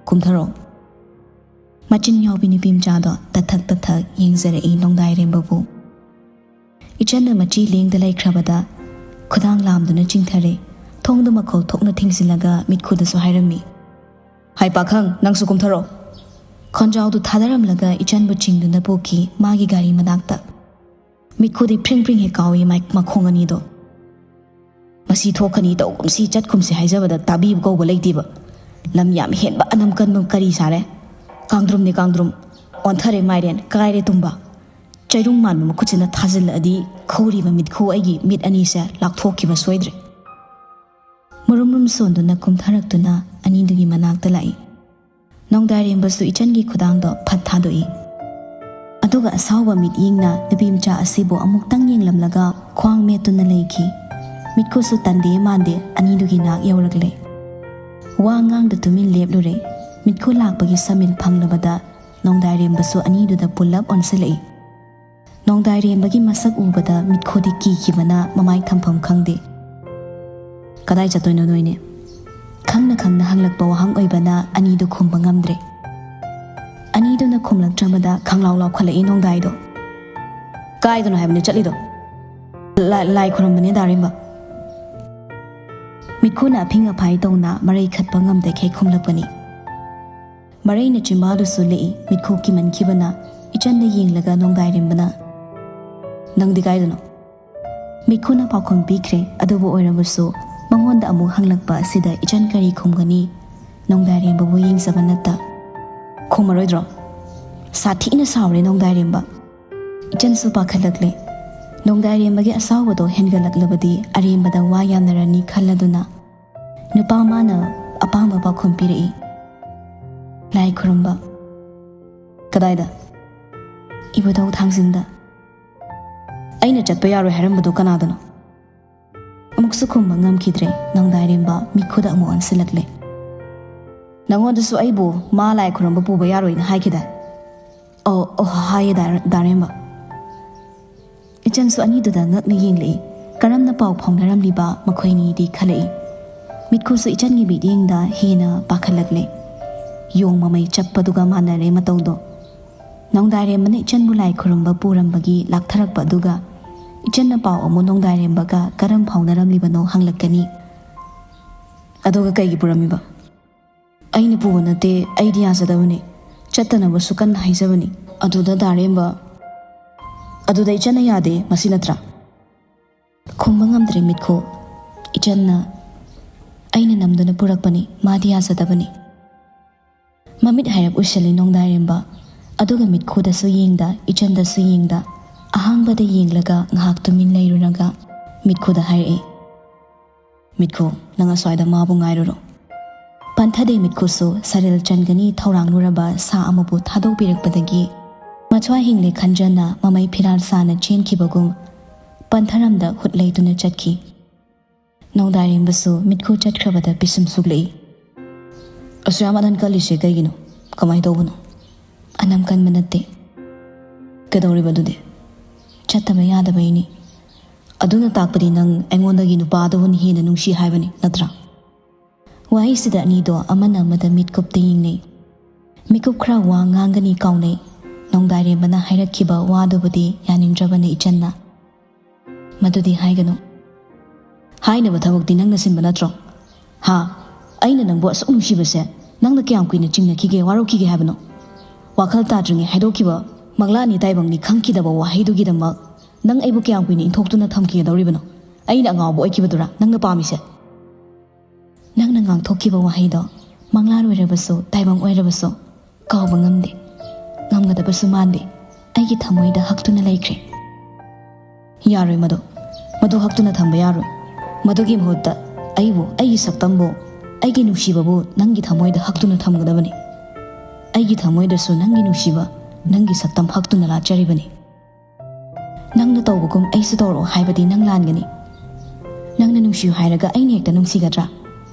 "ꯀꯨꯝꯊꯔꯣ꯫" ꯃꯆꯤꯟ ꯌꯥꯎꯕꯤ ꯅꯨꯄꯤ ꯃꯆꯥꯗꯣ ꯇꯊꯛ ꯇꯊꯛ ꯌꯦꯡꯖꯔꯛꯏ ꯅꯣꯡꯗꯥꯏꯔꯦꯝꯕꯕꯨ꯫ ꯏꯆꯟꯅ ꯃꯆꯤ ꯂꯦꯡꯗ ꯂꯩꯈ꯭ꯔꯕꯗ ꯈꯨꯗꯥꯡ ꯂꯥꯝꯗꯨꯅ ꯆꯤꯡꯊꯔꯦ꯫ ꯊꯣꯡꯗꯨ ꯃꯈꯣꯜ ꯊꯣꯛꯅ ꯊꯤꯡꯖꯤꯜꯂꯒ ꯃꯤꯠꯈꯨꯗꯁꯨ ꯍꯥꯏꯔꯝꯃꯤ, "ꯍꯥꯏ ꯄꯥꯈꯪ, ꯅꯪꯁꯨ ꯀꯨꯝꯊꯔꯣ꯫" ꯈꯣꯟꯖꯥꯎꯗꯨ ꯊꯥꯗꯔꯝꯂꯒ ꯏꯆꯟꯕꯨ ꯆꯤꯡꯗꯨꯅ ꯄꯨꯈꯤ ꯃꯥꯒꯤ ꯒꯥꯔꯤ ꯃꯅꯥꯛꯇ꯫ ꯃꯤꯠꯈꯨꯗꯤ ꯐ꯭ꯔꯤꯡ ꯐ꯭ꯔꯤꯡ ꯍꯦꯛ ꯀꯥꯎꯏ ꯃꯥꯏ ꯃꯈꯣꯡ ꯑꯅꯤꯗꯣ꯫ "ꯃꯁꯤ ꯊꯣꯛꯀꯅꯤ ꯇꯧꯒꯨꯝꯁꯤ ꯆꯠꯀꯨꯝꯁꯤ ꯍꯥꯏꯖꯕꯗ ꯇꯥꯕꯤꯕ ꯀꯧꯕ ꯂꯩꯇꯦꯕ꯫ ꯂꯝ ꯌꯥꯝ ꯍꯦꯟꯕ ꯑꯅꯝ ꯀꯟꯕ ꯀꯔꯤ ꯁꯥꯔꯦ? ꯀꯥꯡꯗ꯭ꯔꯨꯝꯅꯤ ꯀꯥꯡꯗ꯭ꯔꯨꯝ, ꯑꯣꯟꯊꯔꯦ ꯃꯥꯏꯔꯦꯟ, ꯀꯥꯏꯔꯦ ꯇꯨꯝꯕ꯫ ꯆꯩꯔꯨꯡ ꯃꯥꯟꯕ ꯃꯈꯨꯠꯁꯤꯅ ꯊꯥꯖꯤꯜꯂꯛꯑꯗꯤ ꯈꯨꯔꯤꯕ ꯃꯤꯠꯈꯨ ꯑꯩꯒꯤ ꯃꯤꯠ ꯑꯅꯤꯁꯦ ꯂꯥꯛꯊꯣꯛꯈꯤꯕ ꯁꯣꯏꯗ꯭ꯔꯦ꯫" ꯃꯨꯔꯨꯝ ꯃꯨꯔꯨꯝ ꯁꯣꯟꯗꯨꯅ ꯀꯨꯝꯊꯔꯛꯇꯨꯅ ꯑꯅꯤꯗꯨꯒꯤ ꯃꯅꯥꯛꯇ ꯂꯥꯛꯏ꯫ ꯅꯣꯡꯗꯥꯏꯔꯦꯝꯕꯁꯨ ꯏꯆꯟꯒꯤ ꯈꯨꯗꯥꯡꯗꯣ ꯐꯠ ꯊꯥꯗꯣꯛꯏ꯫ ꯑꯗꯨꯒ ꯑꯁꯥꯎꯕ ꯃꯤꯠꯌꯦꯡꯅ ꯅꯨꯄꯤ ꯃꯆꯥ ꯑꯁꯤꯕꯨ ꯑꯃꯨꯛꯇꯪ ꯌꯦꯡꯂꯝꯂꯒ ꯈ꯭ꯋꯥꯡ ꯃꯦꯠꯇꯨꯅ ꯂꯩꯈꯤ꯫ ꯃꯤꯠꯈꯨꯁꯨ ꯇꯟꯗꯦ ꯃꯥꯟꯗꯦ ꯑꯅꯤꯗꯨꯒꯤ ꯅꯥꯛ ꯌꯧꯔꯛꯂꯦ꯫ ꯋꯥ ꯉꯥꯡꯗ ꯇꯨꯃꯤꯟ ꯂꯦꯞꯂꯨꯔꯦ꯫ ꯃꯤꯠꯈꯨ ꯂꯥꯛꯄꯒꯤ ꯁꯃꯤꯜ ꯐꯪꯂꯕꯗ ꯅꯣꯡꯗꯥꯏꯔꯦꯝꯕꯁꯨ ꯑꯅꯤꯗꯨꯗ ꯄꯨꯜꯂꯞ ꯑꯣꯟꯁꯤꯜꯂꯛꯏ꯫ ꯅꯣꯡꯗꯥꯏꯔꯦꯝꯕꯒꯤ ꯃꯁꯛ ꯎꯕꯗ ꯃꯤꯠꯈꯨꯗꯤ ꯀꯤꯈꯤꯕꯅ ꯃꯃꯥꯏ ꯊꯝꯐꯝ ꯈꯪꯗꯦ꯫ "ꯀꯗꯥꯏ ꯆꯠꯇꯣꯏꯅꯣ ꯅꯣꯏꯅꯦ?" ꯈꯪꯅ ꯈꯪꯅ ꯍꯪꯂꯛꯄ ꯋꯥꯍꯪ ꯑꯣꯏꯕꯅ ꯑꯅꯤꯗꯨ ꯈꯨꯝꯕ ꯉꯝꯗ꯭ꯔꯦ꯫ ꯑꯅꯤꯗꯨꯅ ꯈꯨꯝꯂꯛꯇ꯭ꯔꯕꯗ ꯈꯪꯂꯥꯎ ꯂꯥꯎꯈꯠꯂꯛꯏ ꯅꯣꯡꯗꯥꯏꯗꯣ꯫ "ꯀꯥꯏꯗꯅꯣ ꯍꯥꯏꯕꯅꯦ ꯆꯠꯂꯤꯗꯣ?" "ꯂꯥ-, ꯂꯥꯏ ꯈꯨꯔꯨꯝꯕꯅꯦ ꯗꯥꯔꯦꯝꯕ꯫" ꯃꯤꯠꯈꯨꯅ ꯑꯐꯤꯡ ꯑꯐꯥꯏ ꯇꯧꯅ ꯃꯔꯩ ꯈꯠꯄ ꯉꯝꯗꯈꯩ ꯈꯨꯝꯂꯛꯄꯅꯤ꯫ ꯃꯔꯩꯅ ꯆꯤꯝꯕꯥꯜꯗꯨꯁꯨ ꯂꯦꯛꯏ꯫ ꯃꯤꯠꯈꯨ ꯀꯤꯃꯟꯈꯤꯕꯅ ꯏꯆꯟꯗ ꯌꯦꯡꯂꯒ ꯅꯣꯡꯗꯥꯏꯔꯦꯝꯕꯅ, "ꯅꯪꯗꯤ ꯀꯥꯏꯗꯅꯣ?" ꯃꯤꯠꯈꯨꯅ ꯄꯥꯎꯈꯨꯝ ꯄꯤꯈ꯭ꯔꯦ꯫ ꯑꯗꯨꯕꯨ ꯑꯣꯏꯔꯕꯁꯨ ꯃꯉꯣꯟꯗ ꯑꯃꯨꯛ ꯍꯪꯂꯛꯄ ꯑꯁꯤꯗ ꯏꯆꯟ ꯀꯔꯤ ꯈꯨꯝꯒꯅꯤ? ꯅꯣꯡꯗꯥꯏꯔꯦꯝꯕꯕꯨ ꯌꯦꯡꯖꯕ ꯅꯠꯇ꯫ "ꯈꯨꯝꯃꯔꯣꯏꯗ꯭ꯔꯣ?" ꯁꯥꯊꯤꯅ ꯁꯥꯎꯔꯦ ꯅꯣꯡꯗꯥꯏꯔꯦꯝꯕ꯫ ꯏꯆꯟꯁꯨ ꯄꯥꯈꯠꯂꯛꯂꯦ꯫ ꯅꯣꯡꯗꯥꯏꯔꯦꯝꯕꯒꯤ ꯑꯁꯥꯎꯕꯗꯣ ꯍꯦꯟꯒꯠꯂꯛꯂꯕꯗꯤ ꯑꯔꯦꯝꯕꯗ ꯋꯥ ꯌꯥꯅꯔꯅꯤ ꯈꯜꯂꯗꯨꯅ ꯅꯨꯄꯥ ꯃꯥꯅ ꯑꯄꯥꯝꯕ ꯄꯥꯎꯈꯨꯝ ꯄꯤꯔꯛꯏ꯫ "ꯂꯥꯏ ꯈꯨꯔꯨꯝꯕ꯫" "ꯀꯗꯥꯏꯗ?" "ꯏꯕꯨꯙꯧ ꯊꯥꯡꯖꯤꯡꯗ꯫" "ꯑꯩꯅ ꯆꯠꯄ ꯌꯥꯔꯣꯏ ꯍꯥꯏꯔꯝꯕꯗꯨ ꯀꯅꯥꯗꯅꯣ?" ꯑꯃꯨꯛꯁꯨ ꯈꯨꯝꯕ ꯉꯝꯈꯤꯗ꯭ꯔꯦ ꯅꯣꯡꯗꯥꯏꯔꯦꯝꯕ꯫ ꯃꯤꯠꯈꯨꯗ ꯑꯃꯨꯛ ꯑꯣꯟꯁꯤꯜꯂꯛꯂꯦ꯫ "ꯅꯉꯣꯟꯗꯁꯨ ꯑꯩꯕꯨ ꯃꯥ ꯂꯥꯏ ꯈꯨꯔꯨꯝꯕ ꯄꯨꯕ ꯌꯥꯔꯣꯏꯅ ꯍꯥꯏꯈꯤꯗꯥꯏ?" "ꯑꯣ, ꯑꯣ, ꯍꯥꯏꯌꯦ ꯗꯥ-, ꯗꯥꯔꯦꯝꯕ꯫" ꯏꯆꯟꯁꯨ ꯑꯅꯤꯗꯨꯗ ꯉꯛꯅ ꯌꯦꯡꯂꯛꯏ꯫ ꯀꯔꯝꯅ ꯄꯥꯎ ꯐꯥꯎꯅꯔꯝꯂꯤꯕ ꯃꯈꯣꯏꯅꯤꯗꯤ ꯈꯜꯂꯛꯏ꯫ ꯃꯤꯠꯈꯨꯁꯨ ꯏꯆꯟꯒꯤ ꯃꯤꯠꯌꯦꯡꯗ ꯍꯦꯟꯅ ꯄꯥꯈꯠꯂꯛꯂꯦ꯫ ꯌꯣꯡ ꯃꯃꯩ ꯆꯞꯄꯗꯨꯒ ꯃꯥꯟꯅꯔꯦ ꯃꯇꯧꯗꯣ꯫ ꯅꯣꯡꯗꯥꯏꯔꯦꯝꯕꯅ ꯏꯆꯟꯕꯨ ꯂꯥꯏ ꯈꯨꯔꯨꯝꯕ ꯄꯨꯔꯝꯕꯒꯤ ꯂꯥꯛꯊꯔꯛꯄ ꯑꯗꯨꯒ ꯏꯆꯟꯅ ꯄꯥꯎ ꯑꯃꯨꯛ ꯅꯣꯡꯗꯥꯏꯔꯦꯝꯕꯒ ꯀꯔꯝ ꯐꯥꯎꯅꯔꯝꯂꯤꯕꯅꯣ ꯍꯪꯂꯛꯀꯅꯤ꯫ "ꯑꯗꯨꯒ ꯀꯩꯒꯤ ꯄꯨꯔꯝꯃꯤꯕ?" "ꯑꯩꯅ ꯄꯨꯕ ꯅꯠꯇꯦ, ꯑꯩꯗꯤ ꯌꯥꯖꯗꯕꯅꯤ꯫ ꯆꯠꯇꯅꯕꯁꯨ ꯀꯟꯅ ꯍꯥꯏꯖꯕꯅꯤ꯫" "ꯑꯗꯨꯗ ꯗꯥꯔꯦꯝꯕ?" "ꯑꯗꯨꯗ ꯏꯆꯟꯅ ꯌꯥꯗꯦ, ꯃꯁꯤ ꯅꯠꯇ꯭ꯔꯥ?" ꯈꯨꯝꯕ ꯉꯝꯗ꯭ꯔꯦ ꯃꯤꯠꯈꯨ꯫ ꯏꯆꯟꯅ, "ꯑꯩꯅ ꯅꯝꯗꯨꯅ ꯄꯨꯔꯛꯄꯅꯤ, ꯃꯥꯗꯤ ꯌꯥꯖꯗꯕꯅꯤ꯫" ꯃꯃꯤꯠ ꯍꯥꯏꯔꯞ ꯎꯏꯁꯤꯜꯂꯤ ꯅꯣꯡꯗꯥꯏꯔꯦꯝꯕ꯫ ꯑꯗꯨꯒ ꯃꯤꯠꯈꯨꯗꯁꯨ ꯌꯦꯡꯗ, ꯏꯆꯟꯗꯁꯨ ꯌꯦꯡꯗ, ꯑꯍꯥꯡꯕꯗ ꯌꯦꯡꯂꯒ ꯉꯥꯏꯍꯥꯛ ꯇꯨꯃꯤꯟ ꯂꯩꯔꯨꯔꯒ ꯃꯤꯠꯈꯨꯗ ꯍꯥꯏꯔꯛꯏ, "ꯃꯤꯠꯈꯨ, ꯅꯪ ꯑꯁ꯭ꯋꯥꯏꯗ ꯃꯥꯕꯨ ꯉꯥꯏꯔꯨꯔꯣ꯫" ꯄꯟꯊꯗꯦ ꯃꯤꯠꯈꯨꯁꯨ ꯁꯔꯤꯜ ꯆꯟꯒꯅꯤ ꯊꯧꯔꯥꯡꯂꯨꯔꯕ ꯁꯥ ꯑꯃꯕꯨ ꯊꯥꯗꯣꯛꯄꯤꯔꯛꯄꯗꯒꯤ ꯃꯊ꯭ꯋꯥꯏ ꯍꯤꯡꯂꯦ ꯈꯟꯖꯅ ꯃꯃꯩ ꯐꯤꯔꯥꯜ ꯁꯥꯅ ꯆꯦꯟꯈꯤꯕꯒꯨꯝ ꯄꯟꯊꯔꯝꯗ ꯍꯨꯠ ꯂꯩꯗꯨꯅ ꯆꯠꯈꯤ꯫ ꯅꯣꯡꯗꯥꯏꯔꯦꯝꯕꯁꯨ ꯃꯤꯠꯈꯨ ꯆꯠꯈ꯭ꯔꯕꯗ ꯄꯤꯁꯨꯝ ꯁꯨꯛꯂꯛꯏ꯫ "ꯑꯁꯨꯛ ꯌꯥꯝ ꯑꯅꯝ ꯀꯜꯂꯤꯁꯦ ꯀꯩꯒꯤꯅꯣ? ꯀꯃꯥꯏꯅ ꯇꯧꯕꯅꯣ?" "ꯑꯅꯝ ꯀꯟꯕ ꯅꯠꯇꯦ꯫" "ꯀꯩꯗꯧꯔꯤꯕ ꯑꯗꯨꯗꯤ?" "ꯆꯠꯇꯕ ꯌꯥꯗꯕꯩꯅꯤ꯫" "ꯑꯗꯨꯅ ꯇꯥꯛꯄꯗꯤ ꯅꯪ ꯑꯩꯉꯣꯟꯗꯒꯤ ꯅꯨꯄꯥꯗꯨꯕꯨꯅ ꯍꯦꯟꯅ ꯅꯨꯡꯁꯤ ꯍꯥꯏꯕꯅꯤ ꯅꯠꯇ꯭ꯔꯥ?" ꯋꯥꯍꯩꯁꯤꯗ ꯑꯅꯤꯗꯣ ꯑꯃꯅ ꯑꯃꯗ ꯃꯤꯠꯀꯨꯞꯇ ꯌꯦꯡꯅꯩ꯫ ꯃꯤꯀꯨꯞ ꯈꯔ ꯋꯥ ꯉꯥꯡꯒꯅꯤ ꯀꯥꯎꯅꯩ꯫ ꯅꯣꯡꯗꯥꯏꯔꯦꯝꯕꯅ ꯍꯥꯏꯔꯛꯈꯤꯕ ꯋꯥꯗꯨꯕꯨꯗꯤ ꯌꯥꯅꯤꯡꯗ꯭ꯔꯕꯅꯤ ꯏꯆꯟꯅ꯫ "ꯃꯗꯨꯗꯤ ꯍꯥꯏꯒꯅꯨ꯫" "ꯍꯥꯏꯅꯕ ꯊꯕꯛꯇꯤ ꯅꯪꯅ ꯁꯤꯟꯕ ꯅꯠꯇ꯭ꯔꯣ? ꯍꯥ? ꯑꯩꯅ ꯅꯪꯕꯨ ꯑꯁꯨꯛ ꯅꯨꯡꯁꯤꯕꯁꯦ ꯅꯪꯅ ꯀꯌꯥꯝ ꯀꯨꯏꯅ ꯆꯤꯡꯅꯈꯤꯒꯦ, ꯋꯥꯔꯧꯈꯤꯒꯦ ꯍꯥꯏꯕꯅꯣ? ꯋꯥꯈꯜ ꯇꯥꯗ꯭ꯔꯤꯉꯩ ꯍꯥꯏꯗꯣꯛꯈꯤꯕ ꯃꯪꯂꯥꯟꯅꯤ ꯇꯥꯏꯕꯪꯅꯤ ꯈꯪꯈꯤꯗꯕ ꯋꯥꯍꯩꯗꯨꯒꯤꯗꯃꯛ ꯅꯪ ꯑꯩꯕꯨ ꯀꯌꯥꯝ ꯀꯨꯏꯅ ꯏꯟꯊꯣꯛꯇꯨꯅ ꯊꯝꯈꯤꯒꯗꯧꯔꯤꯕꯅꯣ? ꯑꯩꯅ ꯑꯉꯥꯎꯕ ꯑꯣꯏꯈꯤꯕꯗꯨꯔꯥ ꯅꯪꯅ ꯄꯥꯝꯃꯤꯁꯦ?" "ꯅꯪꯅ ꯉꯥꯡꯊꯣꯛꯈꯤꯕ ꯋꯥꯍꯩꯗꯣ ꯃꯪꯂꯥꯟ ꯑꯣꯏꯔꯕꯁꯨ ꯇꯥꯏꯕꯪ ꯑꯣꯏꯔꯕꯁꯨ ꯀꯥꯎꯕ ꯉꯝꯗꯦ, ꯉꯝꯒꯗꯕꯁꯨ ꯃꯥꯟꯗꯦ꯫ ꯑꯩꯒꯤ ꯊꯃꯣꯏꯗ ꯍꯛꯇꯨꯅ ꯂꯩꯈ꯭ꯔꯦ꯫" "ꯌꯥꯔꯣꯏ ꯃꯗꯨ꯫ ꯃꯗꯨ ꯍꯛꯇꯨꯅ ꯊꯝꯕ ꯌꯥꯔꯣꯏ꯫ ꯃꯗꯨꯒꯤ ꯃꯍꯨꯠꯇ ꯑꯩꯕꯨ, ꯑꯩꯒꯤ ꯁꯛꯇꯝꯕꯨ, ꯑꯩꯒꯤ ꯅꯨꯡꯁꯤꯕꯕꯨ ꯅꯪꯒꯤ ꯊꯃꯣꯏꯗ ꯍꯛꯇꯨꯅ ꯊꯝꯒꯗꯕꯅꯤ꯫ ꯑꯩꯒꯤ ꯊꯃꯣꯏꯗꯁꯨ ꯅꯪꯒꯤ ꯅꯨꯡꯁꯤꯕ, ꯅꯪꯒꯤ ꯁꯛꯇꯝ ꯍꯛꯇꯨꯅ ꯂꯥꯠꯆꯔꯤꯕꯅꯤ꯫ ꯅꯪꯅ ꯇꯧꯕꯒꯨꯝ ꯑꯩꯁꯨ ꯇꯧꯔꯛꯑꯣ ꯍꯥꯏꯕꯗꯤ ꯅꯪ ꯂꯥꯟꯒꯅꯤ꯫ ꯅꯪꯅ ꯅꯨꯡꯁꯤꯌꯨ ꯍꯥꯏꯔꯒ ꯑꯩꯅ ꯍꯦꯛꯇ ꯅꯨꯡꯁꯤꯒꯗ꯭ꯔꯥ?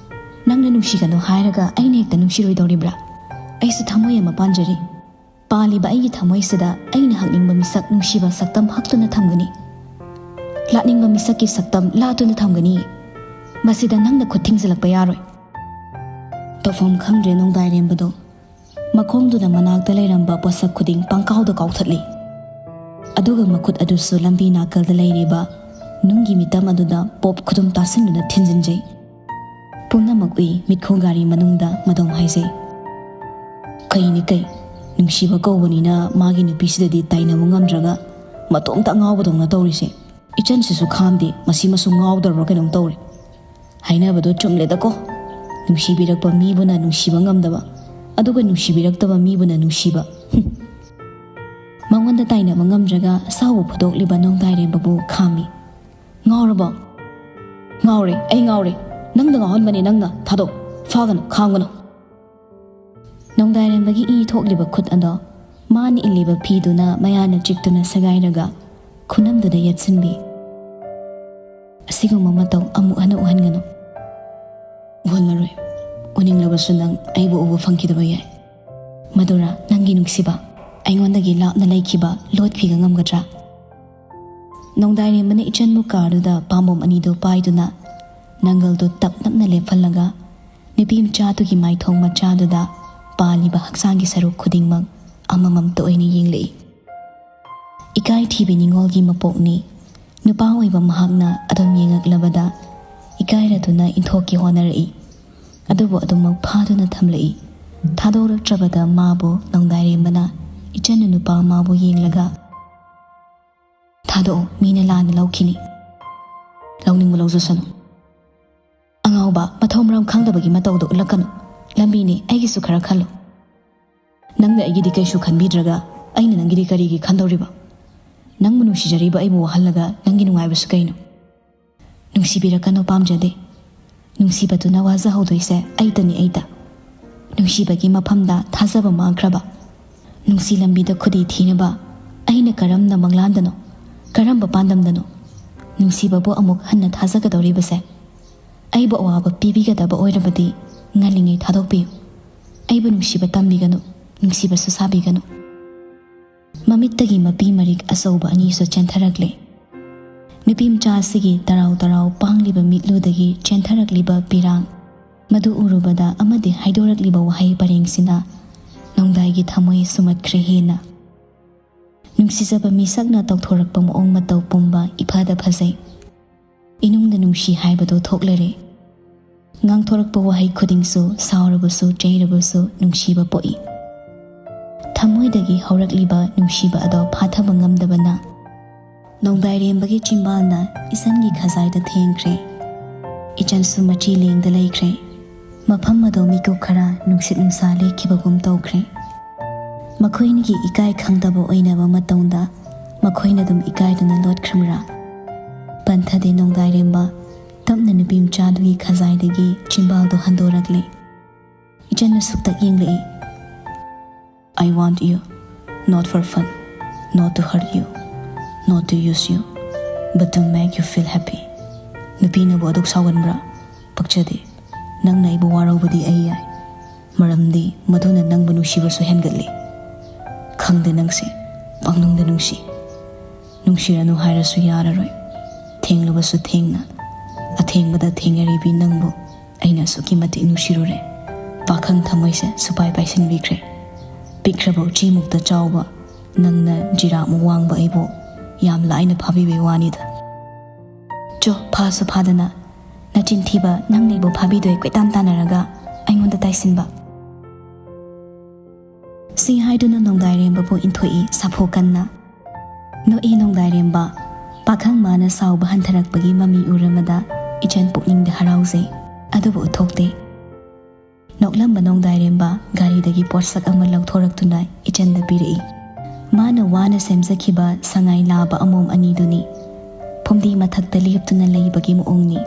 ꯅꯪꯅ ꯅꯨꯡꯁꯤꯒꯅꯨ ꯍꯥꯏꯔꯒ ꯑꯩꯅ ꯍꯦꯛꯇ ꯅꯨꯡꯁꯤꯔꯣꯏꯗꯧꯔꯤꯕ꯭ꯔꯥ? ꯑꯩꯁꯨ ꯊꯃꯣꯏ ꯑꯃ ꯄꯥꯟꯖꯔꯤ꯫ ꯄꯥꯜꯂꯤꯕ ꯑꯩꯒꯤ ꯊꯃꯣꯏꯁꯤꯗ ꯑꯩꯅ ꯍꯛꯅꯤꯡꯕ ꯃꯤꯁꯛ ꯅꯨꯡꯁꯤꯕ ꯁꯛꯇꯝ ꯍꯛꯇꯨꯅ ꯊꯝꯒꯅꯤ꯫ ꯂꯥꯠꯅꯤꯡꯕ ꯃꯤꯁꯛꯀꯤ ꯁꯛꯇꯝ ꯂꯥꯠꯇꯨꯅ ꯊꯝꯒꯅꯤ꯫ ꯃꯁꯤꯗ ꯅꯪꯅ ꯈꯨꯠ ꯊꯤꯡꯖꯤꯜꯂꯛꯄ ꯌꯥꯔꯣꯏ꯫" ꯇꯧꯐꯝ ꯈꯪꯗ꯭ꯔꯦ ꯅꯣꯡꯗꯥꯏꯔꯦꯝꯕꯗꯣ꯫ ꯃꯈꯣꯡꯗꯨꯅ ꯃꯅꯥꯛꯇ ꯂꯩꯔꯝꯕ ꯄꯣꯠꯁꯛ ꯈꯨꯗꯤꯡ ꯄꯪꯀꯥꯎꯗ ꯀꯥꯎꯊꯠꯂꯤ꯫ ꯑꯗꯨꯒ ꯃꯈꯨꯠ ꯑꯗꯨꯁꯨ ꯂꯝꯕꯤ ꯅꯥꯀꯜꯗ ꯂꯩꯔꯤꯕ ꯅꯨꯡꯒꯤ ꯃꯤꯇꯝ ꯑꯗꯨꯗ ꯄꯣꯞ ꯈꯨꯗꯨꯝ ꯇꯥꯁꯤꯟꯗꯨꯅ ꯊꯤꯟꯖꯤꯟꯖꯩ꯫ ꯄꯨꯝꯅꯃꯛ ꯎꯏ ꯃꯤꯠꯈꯣ ꯒꯥꯔꯤ ꯃꯅꯨꯡꯗ ꯃꯗꯣꯝ ꯍꯥꯏꯖꯩ꯫ "ꯀꯩꯅꯤ ꯀꯩ? ꯅꯨꯡꯁꯤꯕ ꯀꯧꯕꯅꯤꯅ ꯃꯥꯒꯤ ꯅꯨꯄꯤꯁꯤꯗꯗꯤ ꯇꯥꯏꯅꯕ ꯉꯝꯗ꯭ꯔꯒ ꯃꯇꯣꯝꯇ ꯑꯉꯥꯎꯕꯗꯧꯅ ꯇꯧꯔꯤꯁꯦ꯫ ꯏꯆꯟꯁꯤꯁꯨ ꯈꯥꯝꯗꯦ, ꯃꯁꯤ ꯃꯁꯨ ꯉꯥꯎꯗ꯭ꯔꯕ꯭ꯔꯥ ꯀꯩꯅꯣꯝ ꯇꯧꯔꯦ꯫ ꯍꯥꯏꯅꯕꯗꯣ ꯆꯨꯝꯂꯦꯗꯀꯣ꯫ ꯅꯨꯡꯁꯤꯕꯤꯔꯛꯄ ꯃꯤꯕꯨꯅ ꯅꯨꯡꯁꯤꯕ ꯉꯝꯗꯕ, ꯑꯗꯨꯒ ꯅꯨꯡꯁꯤꯕꯤꯔꯛꯇꯕ ꯃꯤꯕꯨꯅ ꯅꯨꯡꯁꯤꯕ꯫ ꯍꯨꯝ꯫ ꯃꯉꯣꯟꯗ ꯇꯥꯏꯅꯕ ꯉꯝꯗ꯭ꯔꯒ ꯑꯁꯥꯎꯕ ꯐꯨꯗꯣꯛꯂꯤꯕ ꯅꯣꯡꯗꯥꯏꯔꯦꯝꯕꯕꯨ ꯈꯥꯝꯃꯤ꯫ "ꯉꯥꯎꯔꯕꯣ?" "ꯉꯥꯎꯔꯦ, ꯑꯩ ꯉꯥꯎꯔꯦ꯫ ꯅꯪꯅ ꯉꯥꯎꯍꯟꯕꯅꯦ, ꯅꯪꯅ꯫ ꯊꯥꯗꯣꯛ꯫ ꯐꯥꯒꯅꯨ, ꯈꯥꯝꯒꯅꯨ꯫" ꯅꯣꯡꯗꯥꯏꯔꯦꯝꯕꯒꯤ ꯏ ꯊꯣꯛꯂꯤꯕ ꯈꯨꯠ ꯑꯗꯣ ꯃꯥꯅ ꯏꯜꯂꯤꯕ ꯐꯤꯗꯨꯅ ꯃꯌꯥꯅ ꯆꯤꯛꯇꯨꯅ ꯁꯦꯒꯥꯏꯔꯒ ꯈꯨꯅꯝꯗꯨꯗ ꯌꯦꯠꯁꯤꯟꯕꯤ꯫ ꯑꯁꯤꯒꯨꯝꯕ ꯃꯇꯧ ꯑꯃꯨꯛ ꯍꯟꯅ ꯎꯍꯟꯒꯅꯨ꯫ ꯎꯍꯜꯂꯔꯣꯏ꯫ ꯎꯅꯤꯡꯂꯕꯁꯨ ꯅꯪ ꯑꯩꯕꯨ ꯎꯕ ꯐꯪꯈꯤꯗꯕ ꯌꯥꯏ꯫ ꯃꯗꯨꯔꯥ ꯅꯪꯒꯤ ꯅꯨꯡꯁꯤꯕ? ꯑꯩꯉꯣꯟꯗꯒꯤ ꯂꯥꯞꯅ ꯂꯩꯈꯤꯕ ꯂꯣꯠꯈꯤꯕ ꯉꯝꯒꯗ꯭ꯔꯥ? ꯅꯣꯡꯗꯥꯏꯔꯦꯝꯕꯅ ꯏꯆꯟꯕꯨ ꯀꯥꯔꯗꯨꯗ ꯄꯥꯝꯕꯣꯝ ꯑꯅꯤꯗꯨ ꯄꯥꯏꯗꯨꯅ ꯅꯪꯒꯜꯗꯨ ꯇꯞ ꯅꯞꯅ ꯂꯦꯞꯍꯜꯂꯒ ꯅꯨꯄꯤ ꯃꯆꯥꯗꯨꯒꯤ ꯃꯥꯏꯊꯣꯡ ꯃꯆꯥꯗꯨꯗ ꯄꯥꯜꯂꯤꯕ ꯍꯛꯆꯥꯡꯒꯤ ꯁꯔꯨꯛ ꯈꯨꯗꯤꯡꯃꯛ ꯑꯃꯃꯝꯇ ꯑꯣꯏꯅ ꯌꯦꯡꯂꯛꯏ꯫ ꯏꯀꯥꯏ ꯊꯤꯕꯤ ꯅꯤꯉꯣꯜꯒꯤ ꯃꯄꯣꯛꯅꯤ꯫ ꯅꯨꯄꯥ ꯑꯣꯏꯕ ꯃꯍꯥꯛꯅ ꯑꯗꯨꯝ ꯌꯦꯡꯉꯛꯂꯕꯗ ꯏꯀꯥꯏꯔꯗꯨꯅ ꯏꯟꯊꯣꯛꯀꯦ ꯍꯣꯠꯅꯔꯛꯏ꯫ ꯑꯗꯨꯕꯨ ꯑꯗꯨꯃꯛ ꯐꯥꯗꯨꯅ ꯊꯝꯂꯛꯏ꯫ ꯊꯥꯗꯣꯔꯛꯇ꯭ꯔꯕꯗ ꯃꯥꯕꯨ ꯅꯣꯡꯗꯥꯏꯔꯦꯝꯕꯅ ꯏꯆꯟꯅ ꯅꯨꯄꯥ ꯃꯥꯕꯨ ꯌꯦꯡꯂꯒ, "ꯊꯥꯗꯣꯛꯑꯣ, ꯃꯤꯅ ꯂꯥꯟꯅ ꯂꯧꯈꯤꯅꯤ꯫ ꯂꯧꯅꯤꯡꯕ ꯂꯧꯖꯁꯅꯨ꯫ ꯑꯉꯥꯎꯕ, ꯃꯊꯧ ꯃꯔꯝ ꯈꯪꯗꯕꯒꯤ ꯃꯇꯧꯗꯣ ꯎꯠꯂꯛꯀꯅꯨ꯫ ꯂꯝꯕꯤꯅꯤ, ꯑꯩꯒꯤꯁꯨ ꯈꯔ ꯈꯜꯂꯨ꯫ ꯅꯪꯅ ꯑꯩꯒꯤꯗꯤ ꯀꯩꯁꯨ ꯈꯟꯕꯤꯗ꯭ꯔꯒ ꯑꯩꯅ ꯅꯪꯒꯤꯗꯤ ꯀꯔꯤꯒꯤ ꯈꯟꯗꯧꯔꯤꯕ? ꯅꯪꯕꯨ ꯅꯨꯡꯁꯤꯖꯔꯤꯕ ꯑꯩꯕꯨ ꯋꯥꯍꯜꯂꯒ ꯅꯪꯒꯤ ꯅꯨꯡꯉꯥꯏꯕꯁꯨ ꯀꯩꯅꯣ?" "ꯅꯨꯡꯁꯤꯕꯤꯔꯛꯀꯅꯨ, ꯄꯥꯝꯖꯗꯦ꯫ ꯅꯨꯡꯁꯤꯕꯗꯨꯅ ꯋꯥꯖꯍꯧꯗꯣꯏꯁꯦ ꯑꯩꯇꯅꯤ, ꯑꯩꯇ꯫ ꯅꯨꯡꯁꯤꯕꯒꯤ ꯃꯐꯝꯗ ꯊꯥꯖꯕ ꯃꯥꯡꯈ꯭ꯔꯕ, ꯅꯨꯡꯁꯤ ꯂꯝꯕꯤꯗ ꯈꯨꯗꯤ ꯊꯤꯅꯕ ꯑꯩꯅ ꯀꯔꯝꯅ ꯃꯪꯂꯥꯟꯗꯅꯣ, ꯀꯔꯝꯕ ꯄꯥꯟꯗꯝꯗꯅꯣ? ꯅꯨꯡꯁꯤꯕꯕꯨ ꯑꯃꯨꯛ ꯍꯟꯅ ꯊꯥꯖꯒꯗꯧꯔꯤꯕꯁꯦ? ꯑꯩꯕꯨ ꯑꯋꯥꯕ ꯄꯤꯕꯤꯒꯗꯕ ꯑꯣꯏꯔꯕꯗꯤ ꯉꯜꯂꯤꯉꯩ ꯊꯥꯗꯣꯛꯄꯤꯌꯨ꯫ ꯑꯩꯕꯨ ꯅꯨꯡꯁꯤꯕ ꯇꯝꯕꯤꯒꯅꯨ, ꯅꯨꯡꯁꯤꯕꯁꯨ ꯁꯥꯕꯤꯒꯅꯨ꯫" ꯃꯃꯤꯠꯇꯒꯤ ꯃꯄꯤ ꯃꯔꯤꯛ ꯑꯆꯧꯕ ꯑꯅꯤꯁꯨ ꯆꯦꯟꯊꯔꯛꯂꯦ꯫ ꯅꯨꯄꯤ ꯃꯆꯥ ꯑꯁꯤꯒꯤ ꯇꯔꯥꯎ ꯇꯔꯥꯎ ꯄꯥꯡꯂꯤꯕ ꯃꯤꯠꯂꯨꯗꯒꯤ ꯆꯦꯟꯊꯔꯛꯂꯤꯕ ꯄꯤꯔꯥꯡ ꯃꯗꯨ ꯎꯔꯨꯕꯗ ꯑꯃꯗꯤ ꯍꯥꯏꯗꯣꯔꯛꯂꯤꯕ ꯋꯥꯍꯩ ꯄꯔꯦꯡꯁꯤꯅ ꯅꯣꯡꯗꯥꯏꯒꯤ ꯊꯃꯣꯏ ꯁꯨꯝꯍꯠꯈ꯭ꯔꯦ ꯍꯦꯟꯅ꯫ ꯅꯨꯡꯁꯤꯖꯕ ꯃꯤꯁꯛꯅ ꯇꯧꯊꯣꯔꯛꯄ ꯃꯑꯣꯡ ꯃꯇꯧ ꯄꯨꯝꯕ ꯏꯐꯗ ꯐꯖꯩ꯫ ꯏꯅꯨꯡꯗ ꯅꯨꯡꯁꯤ ꯍꯥꯏꯕꯗꯣ ꯊꯣꯛꯂꯔꯦ꯫ ꯉꯥꯡꯊꯣꯔꯛꯄ ꯋꯥꯍꯩ ꯈꯨꯗꯤꯡꯁꯨ ꯁꯥꯎꯔꯕꯁꯨ ꯆꯩꯔꯕꯁꯨ ꯅꯨꯡꯁꯤꯕ ꯄꯣꯛꯏ꯫ ꯊꯃꯣꯏꯗꯒꯤ ꯍꯧꯔꯛꯂꯤꯕ ꯅꯨꯡꯁꯤꯕ ꯑꯗꯣ ꯐꯥꯊꯕ ꯉꯝꯗꯕꯅ ꯅꯣꯡꯗꯥꯏꯔꯦꯝꯕꯒꯤ ꯆꯤꯝꯕꯥꯜꯅ ꯏꯆꯟꯒꯤ ꯈꯖꯥꯏꯗ ꯊꯦꯡꯈ꯭ꯔꯦ꯫ ꯏꯆꯟꯁꯨ ꯃꯆꯤ ꯂꯦꯡꯗ ꯂꯩꯈ꯭ꯔꯦ꯫ ꯃꯐꯝ ꯑꯗꯣ ꯃꯤꯀꯨꯞ ꯈꯔ ꯅꯨꯡꯁꯤꯠ ꯅꯨꯡꯁꯥ ꯂꯦꯛꯈꯤꯕꯒꯨꯝ ꯇꯧꯈ꯭ꯔꯦ꯫ ꯃꯈꯣꯏꯅꯤꯒꯤ ꯏꯀꯥꯏ ꯈꯪꯗꯕ ꯑꯣꯏꯅꯕ ꯃꯇꯧꯗ ꯃꯈꯣꯏꯅ ꯑꯗꯨꯝ ꯏꯀꯥꯏꯗꯨꯅ ꯂꯣꯠꯈ꯭ꯔꯕ꯭ꯔꯥ? ꯄꯟꯊꯗꯦ ꯅꯣꯡꯗꯥꯏꯔꯦꯝꯕ꯫ ꯇꯞꯅ ꯅꯨꯄꯤ ꯃꯆꯥꯗꯨꯒꯤ ꯈꯖꯥꯏꯗꯒꯤ ꯆꯤꯝꯕꯥꯜꯗꯨ ꯍꯟꯗꯣꯔꯛꯂꯦ꯫ ꯏꯆꯟꯅ ꯁꯨꯛꯇꯛ ꯌꯦꯡꯂꯛꯏ꯫ "I want you꯫ Not for fun, not to hurt you, not to use you, but to make you feel happy. ꯅꯨꯄꯤꯅꯕꯨ ꯑꯗꯨꯛ ꯁꯥꯎꯒꯟꯕ꯭ꯔꯥ? ꯄꯛꯆꯗꯦ꯫ ꯅꯪꯅ ꯑꯩꯕꯨ ꯋꯥꯔꯧꯕꯗꯤ ꯑꯩ ꯌꯥꯏ, ꯃꯔꯝꯗꯤ ꯃꯗꯨꯅ ꯅꯪꯕꯨ ꯅꯨꯡꯁꯤꯕꯁꯨ ꯍꯦꯟꯒꯠꯂꯤ꯫ ꯈꯪꯗꯦ, ꯅꯪꯁꯦ ꯄꯪꯅꯨꯡꯗ ꯅꯨꯡꯁꯤ꯫ ꯅꯨꯡꯁꯤꯔꯅꯨ ꯍꯥꯏꯔꯁꯨ ꯌꯥꯔꯔꯣꯏ꯫ ꯊꯦꯡꯂꯕꯁꯨ ꯊꯦꯡꯅ, ꯑꯊꯦꯡꯕꯗ ꯊꯦꯡꯅꯔꯤꯕꯤ ꯅꯪꯕꯨ ꯑꯩꯅ ꯑꯁꯨꯛꯀꯤ ꯃꯇꯤꯛ ꯅꯨꯡꯁꯤꯔꯨꯔꯦ꯫ ꯄꯥꯈꯪ ꯊꯃꯣꯏꯁꯦ ꯁꯨꯄꯥꯏ ꯄꯥꯏꯁꯤꯟꯕꯤꯈ꯭ꯔꯦ꯫ ꯄꯤꯛꯈ꯭ꯔꯕ ꯎꯆꯤꯃꯨꯛꯇ ꯆꯥꯎꯕ ꯅꯪꯅ ꯖꯤꯔꯥꯞꯃꯨꯛ ꯋꯥꯡꯕ ꯑꯩꯕꯨ ꯌꯥꯝ ꯂꯥꯏꯅ ꯐꯥꯕꯤꯕꯩ ꯋꯥꯅꯤꯗ꯫ ꯆꯣ, ꯐꯥꯁꯨ ꯐꯥꯗꯅ, ꯅꯆꯤꯟ ꯊꯤꯕ, ꯅꯪꯅ ꯑꯩꯕꯨ ꯐꯥꯕꯤꯗꯣꯏ ꯀꯣꯏꯇꯥꯟ ꯇꯥꯟꯅꯔꯒ ꯑꯩꯉꯣꯟꯗ ꯇꯥꯏꯁꯤꯟꯕ꯫ ꯁꯤ ꯍꯥꯏꯗꯨꯅ ꯅꯣꯡꯗꯥꯏꯔꯦꯝꯕꯕꯨ ꯏꯟꯊꯣꯛꯏ ꯁꯥꯐꯨ ꯀꯟꯅ꯫ ꯅꯣꯛꯏ ꯅꯣꯡꯗꯥꯏꯔꯦꯝꯕ꯫ ꯄꯥꯈꯪ ꯃꯥꯅ ꯁꯥꯎꯕ ꯍꯟꯊꯔꯛꯄꯒꯤ ꯃꯃꯤ ꯎꯔꯝꯕꯗ ꯏꯆꯟ ꯄꯨꯛꯅꯤꯡꯗ ꯍꯔꯥꯎꯖꯩ꯫ ꯑꯗꯨꯕꯨ ꯎꯠꯊꯣꯛꯇꯦ꯫ ꯅꯣꯛꯂꯝꯕ ꯅꯣꯡꯗꯥꯏꯔꯦꯝꯕ ꯒꯥꯔꯤꯗꯒꯤ ꯄꯣꯠꯁꯛ ꯑꯃ ꯂꯧꯊꯣꯔꯛꯇꯨꯅ ꯏꯆꯟꯗ ꯄꯤꯔꯛꯏ꯫ ꯃꯥꯅ ꯋꯥꯅ ꯁꯦꯝꯖꯈꯤꯕ ꯁꯉꯥꯏ ꯂꯥꯕ ꯑꯃꯣꯝ ꯑꯅꯤꯗꯨꯅꯤ꯫ ꯐꯨꯝꯗꯤ ꯃꯊꯛꯇ ꯂꯦꯞꯇꯨꯅ ꯂꯩꯕꯒꯤ ꯃꯑꯣꯡꯅꯤ꯫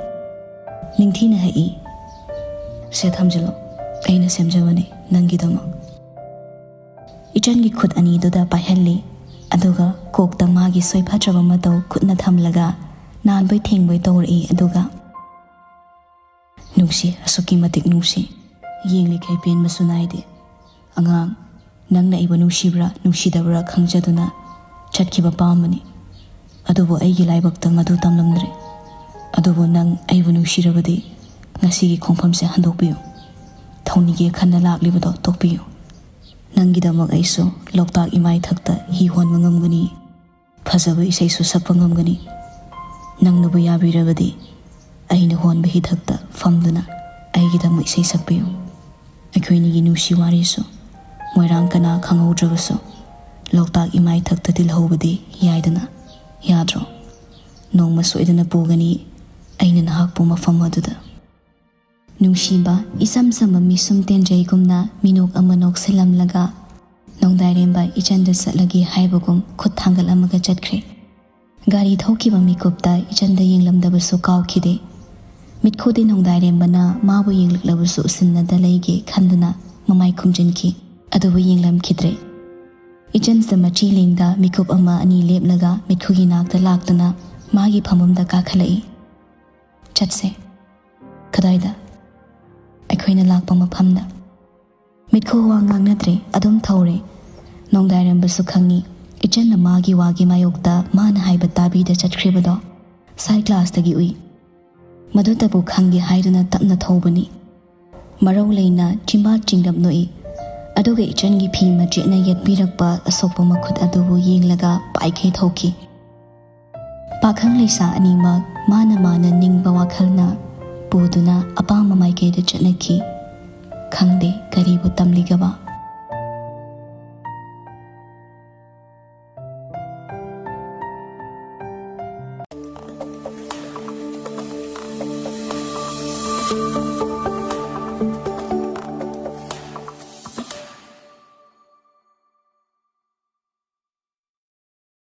ꯅꯤꯡꯊꯤꯅ ꯍꯛꯏ꯫ "ꯁꯦ, ꯊꯝꯖꯤꯜꯂꯣ꯫ ꯑꯩꯅ ꯁꯦꯝꯖꯕꯅꯤ ꯅꯪꯒꯤꯗꯃꯛ꯫" ꯏꯆꯟꯒꯤ ꯈꯨꯠ ꯑꯅꯤꯗꯨꯗ ꯄꯥꯏꯍꯜꯂꯤ, ꯑꯗꯨꯒ ꯀꯣꯛꯇ ꯃꯥꯒꯤ ꯁꯣꯏꯐꯗ꯭ꯔꯕ ꯃꯇꯧ ꯈꯨꯠꯅ ꯊꯝꯂꯒ ꯅꯥꯟꯕꯣꯏ ꯊꯦꯡꯕꯣꯏ ꯇꯧꯔꯛꯏ, ꯑꯗꯨꯒ, "ꯅꯨꯡꯁꯤ, ꯑꯁꯨꯛꯀꯤ ꯃꯇꯤꯛ ꯅꯨꯡꯁꯤ꯫ ꯌꯦꯡꯂꯤꯈꯩ ꯄꯦꯟꯕꯁꯨ ꯅꯥꯏꯗꯦ꯫ ꯑꯉꯥꯡ, ꯅꯪꯅ ꯑꯩꯕꯨ ꯅꯨꯡꯁꯤꯕ꯭ꯔꯥ, ꯅꯨꯡꯁꯤꯗꯕ꯭ꯔꯥ ꯈꯪꯖꯗꯨꯅ ꯆꯠꯈꯤꯕ ꯄꯥꯝꯕꯅꯤ꯫ ꯑꯗꯨꯕꯨ ꯑꯩꯒꯤ ꯂꯥꯏꯕꯛꯇ ꯃꯗꯨ ꯇꯝꯂꯝꯗ꯭ꯔꯦ꯫ ꯑꯗꯨꯕꯨ ꯅꯪ ꯑꯩꯕꯨ ꯅꯨꯡꯁꯤꯔꯕꯗꯤ ꯉꯁꯤꯒꯤ ꯈꯣꯡꯐꯝꯁꯦ ꯍꯟꯗꯣꯛꯄꯤꯌꯨ꯫ ꯊꯧꯅꯤꯒꯦ ꯈꯟꯅ ꯂꯥꯛꯂꯤꯕꯗꯣ ꯇꯣꯛꯄꯤꯌꯨ꯫ ꯅꯪꯒꯤꯗꯃꯛ ꯑꯩꯁꯨ ꯂꯣꯛꯇꯥꯛ ꯏꯃꯥꯏꯊꯛꯇ ꯍꯤ ꯍꯣꯟꯕ ꯉꯝꯒꯅꯤ, ꯐꯖꯕ ꯏꯁꯩꯁꯨ ꯁꯛꯄ ꯉꯝꯒꯅꯤ꯫ ꯅꯪꯅꯕꯨ ꯌꯥꯕꯤꯔꯕꯗꯤ ꯑꯩꯅ ꯍꯣꯟꯕ ꯍꯤꯊꯛꯇ ꯐꯝꯗꯨꯅ ꯑꯩꯒꯤꯗꯃꯛ ꯏꯁꯩ ꯁꯛꯄꯤꯌꯨ꯫ ꯑꯩꯈꯣꯏꯅꯤꯒꯤ ꯅꯨꯡꯁꯤ ꯋꯥꯔꯤꯁꯨ ꯃꯣꯏꯔꯥꯡ ꯀꯅꯥ ꯈꯪꯍꯧꯗ꯭ꯔꯕꯁꯨ ꯂꯣꯛꯇꯥꯛ ꯏꯃꯥꯏꯊꯛꯇ ꯇꯤꯜꯍꯧꯕꯗꯤ ꯌꯥꯏꯗꯅ, ꯌꯥꯗ꯭ꯔꯣ? ꯅꯣꯡꯃ ꯁꯣꯏꯗꯅ ꯄꯨꯒꯅꯤ ꯑꯩꯅ ꯅꯍꯥꯛꯄꯨ ꯃꯐꯝ ꯑꯗꯨꯗ꯫" ꯅꯨꯡꯁꯤꯕ, ꯏꯆꯝ ꯆꯝꯕ ꯃꯤꯁꯨꯝ ꯇꯦꯟꯖꯩꯒꯨꯝꯅ ꯃꯤꯅꯣꯛ ꯑꯃ ꯅꯣꯛꯁꯤꯜꯂꯝꯂꯒ ꯅꯣꯡꯗꯥꯏꯔꯦꯝꯕ ꯏꯆꯟꯗ ꯆꯠꯂꯒꯦ ꯍꯥꯏꯕꯒꯨꯝ ꯈꯨꯠ ꯊꯥꯡꯒꯠꯂꯝꯃꯒ ꯆꯠꯈ꯭ꯔꯦ꯫ ꯒꯥꯔꯤ ꯊꯧꯈꯤꯕ ꯃꯤꯀꯨꯞꯇ ꯏꯆꯟꯗ ꯌꯦꯡꯂꯝꯗꯕꯁꯨ ꯀꯥꯎꯈꯤꯗꯦ꯫ ꯃꯤꯠꯈꯨꯗꯤ ꯅꯣꯡꯗꯥꯏꯔꯦꯝꯕꯅ ꯃꯥꯕꯨ ꯌꯦꯡꯂꯛꯂꯕꯁꯨ ꯎꯁꯤꯟꯅꯗ ꯂꯩꯒꯦ ꯈꯟꯗꯨꯅ ꯃꯃꯥꯏ ꯈꯨꯝꯖꯤꯟꯈꯤ, ꯑꯗꯨꯕꯨ ꯌꯦꯡꯂꯝꯈꯤꯗ꯭ꯔꯦ꯫ ꯏꯆꯟꯁꯤꯗ ꯃꯆꯤ ꯂꯦꯡꯗ ꯃꯤꯀꯨꯞ ꯑꯃ ꯑꯅꯤ ꯂꯦꯞꯂꯒ ꯃꯤꯠꯈꯨꯒꯤ ꯅꯥꯛꯇ ꯂꯥꯛꯇꯨꯅ ꯃꯥꯒꯤ ꯐꯝꯐꯝꯗ ꯀꯥꯈꯠꯂꯛꯏ꯫ "ꯆꯠꯁꯦ꯫" "ꯀꯗꯥꯏꯗ?" "ꯑꯩꯈꯣꯏꯅ ꯂꯥꯛꯄ ꯃꯐꯝꯗ꯫" ꯃꯤꯠꯈꯨ ꯋꯥ ꯉꯥꯡꯅꯗ꯭ꯔꯦ, ꯑꯗꯨꯝ ꯊꯧꯔꯦ꯫ ꯅꯣꯡꯗꯥꯏꯔꯝꯕꯁꯨ ꯈꯪꯉꯤ, ꯏꯆꯟꯅ ꯃꯥꯒꯤ ꯋꯥꯒꯤ ꯃꯥꯌꯣꯛꯇ ꯃꯥꯅ ꯍꯥꯏꯕ ꯇꯥꯕꯤꯗ ꯆꯠꯈ꯭ꯔꯤꯕꯗꯣ꯫ ꯁꯥꯏ ꯒ꯭ꯂꯥꯁꯇꯒꯤ ꯎꯏ꯫ ꯃꯗꯨꯇꯕꯨ ꯈꯪꯒꯦ ꯍꯥꯏꯗꯨꯅ ꯇꯞꯅ ꯊꯧꯕꯅꯤ꯫ ꯃꯔꯧ ꯂꯩꯅ ꯆꯤꯝꯕꯥꯜ ꯆꯤꯡꯂꯞ ꯅꯣꯛꯏ꯫ ꯑꯗꯨꯒ ꯏꯆꯟꯒꯤ ꯐꯤ ꯃꯆꯦꯠꯅ ꯌꯦꯠꯄꯤꯔꯛꯄ ꯑꯁꯣꯛꯄ ꯃꯈꯨꯠ ꯑꯗꯨꯕꯨ ꯌꯦꯡꯂꯒ ꯄꯥꯏꯈꯩ ꯊꯧꯈꯤ꯫ ꯄꯥꯈꯪ ꯂꯩꯁꯥ ꯑꯅꯤꯃꯛ ꯃꯥꯅ ꯃꯥꯅ ꯅꯤꯡꯕ ꯋꯥꯈꯜꯅ ꯄꯨꯗꯨꯅ ꯑꯄꯥꯝꯕ ꯃꯥꯏꯀꯩꯗ ꯆꯠꯅꯈꯤ꯫ ꯈꯪꯗꯦ ꯀꯔꯤꯕꯨ ꯇꯝꯂꯤꯒꯕ꯫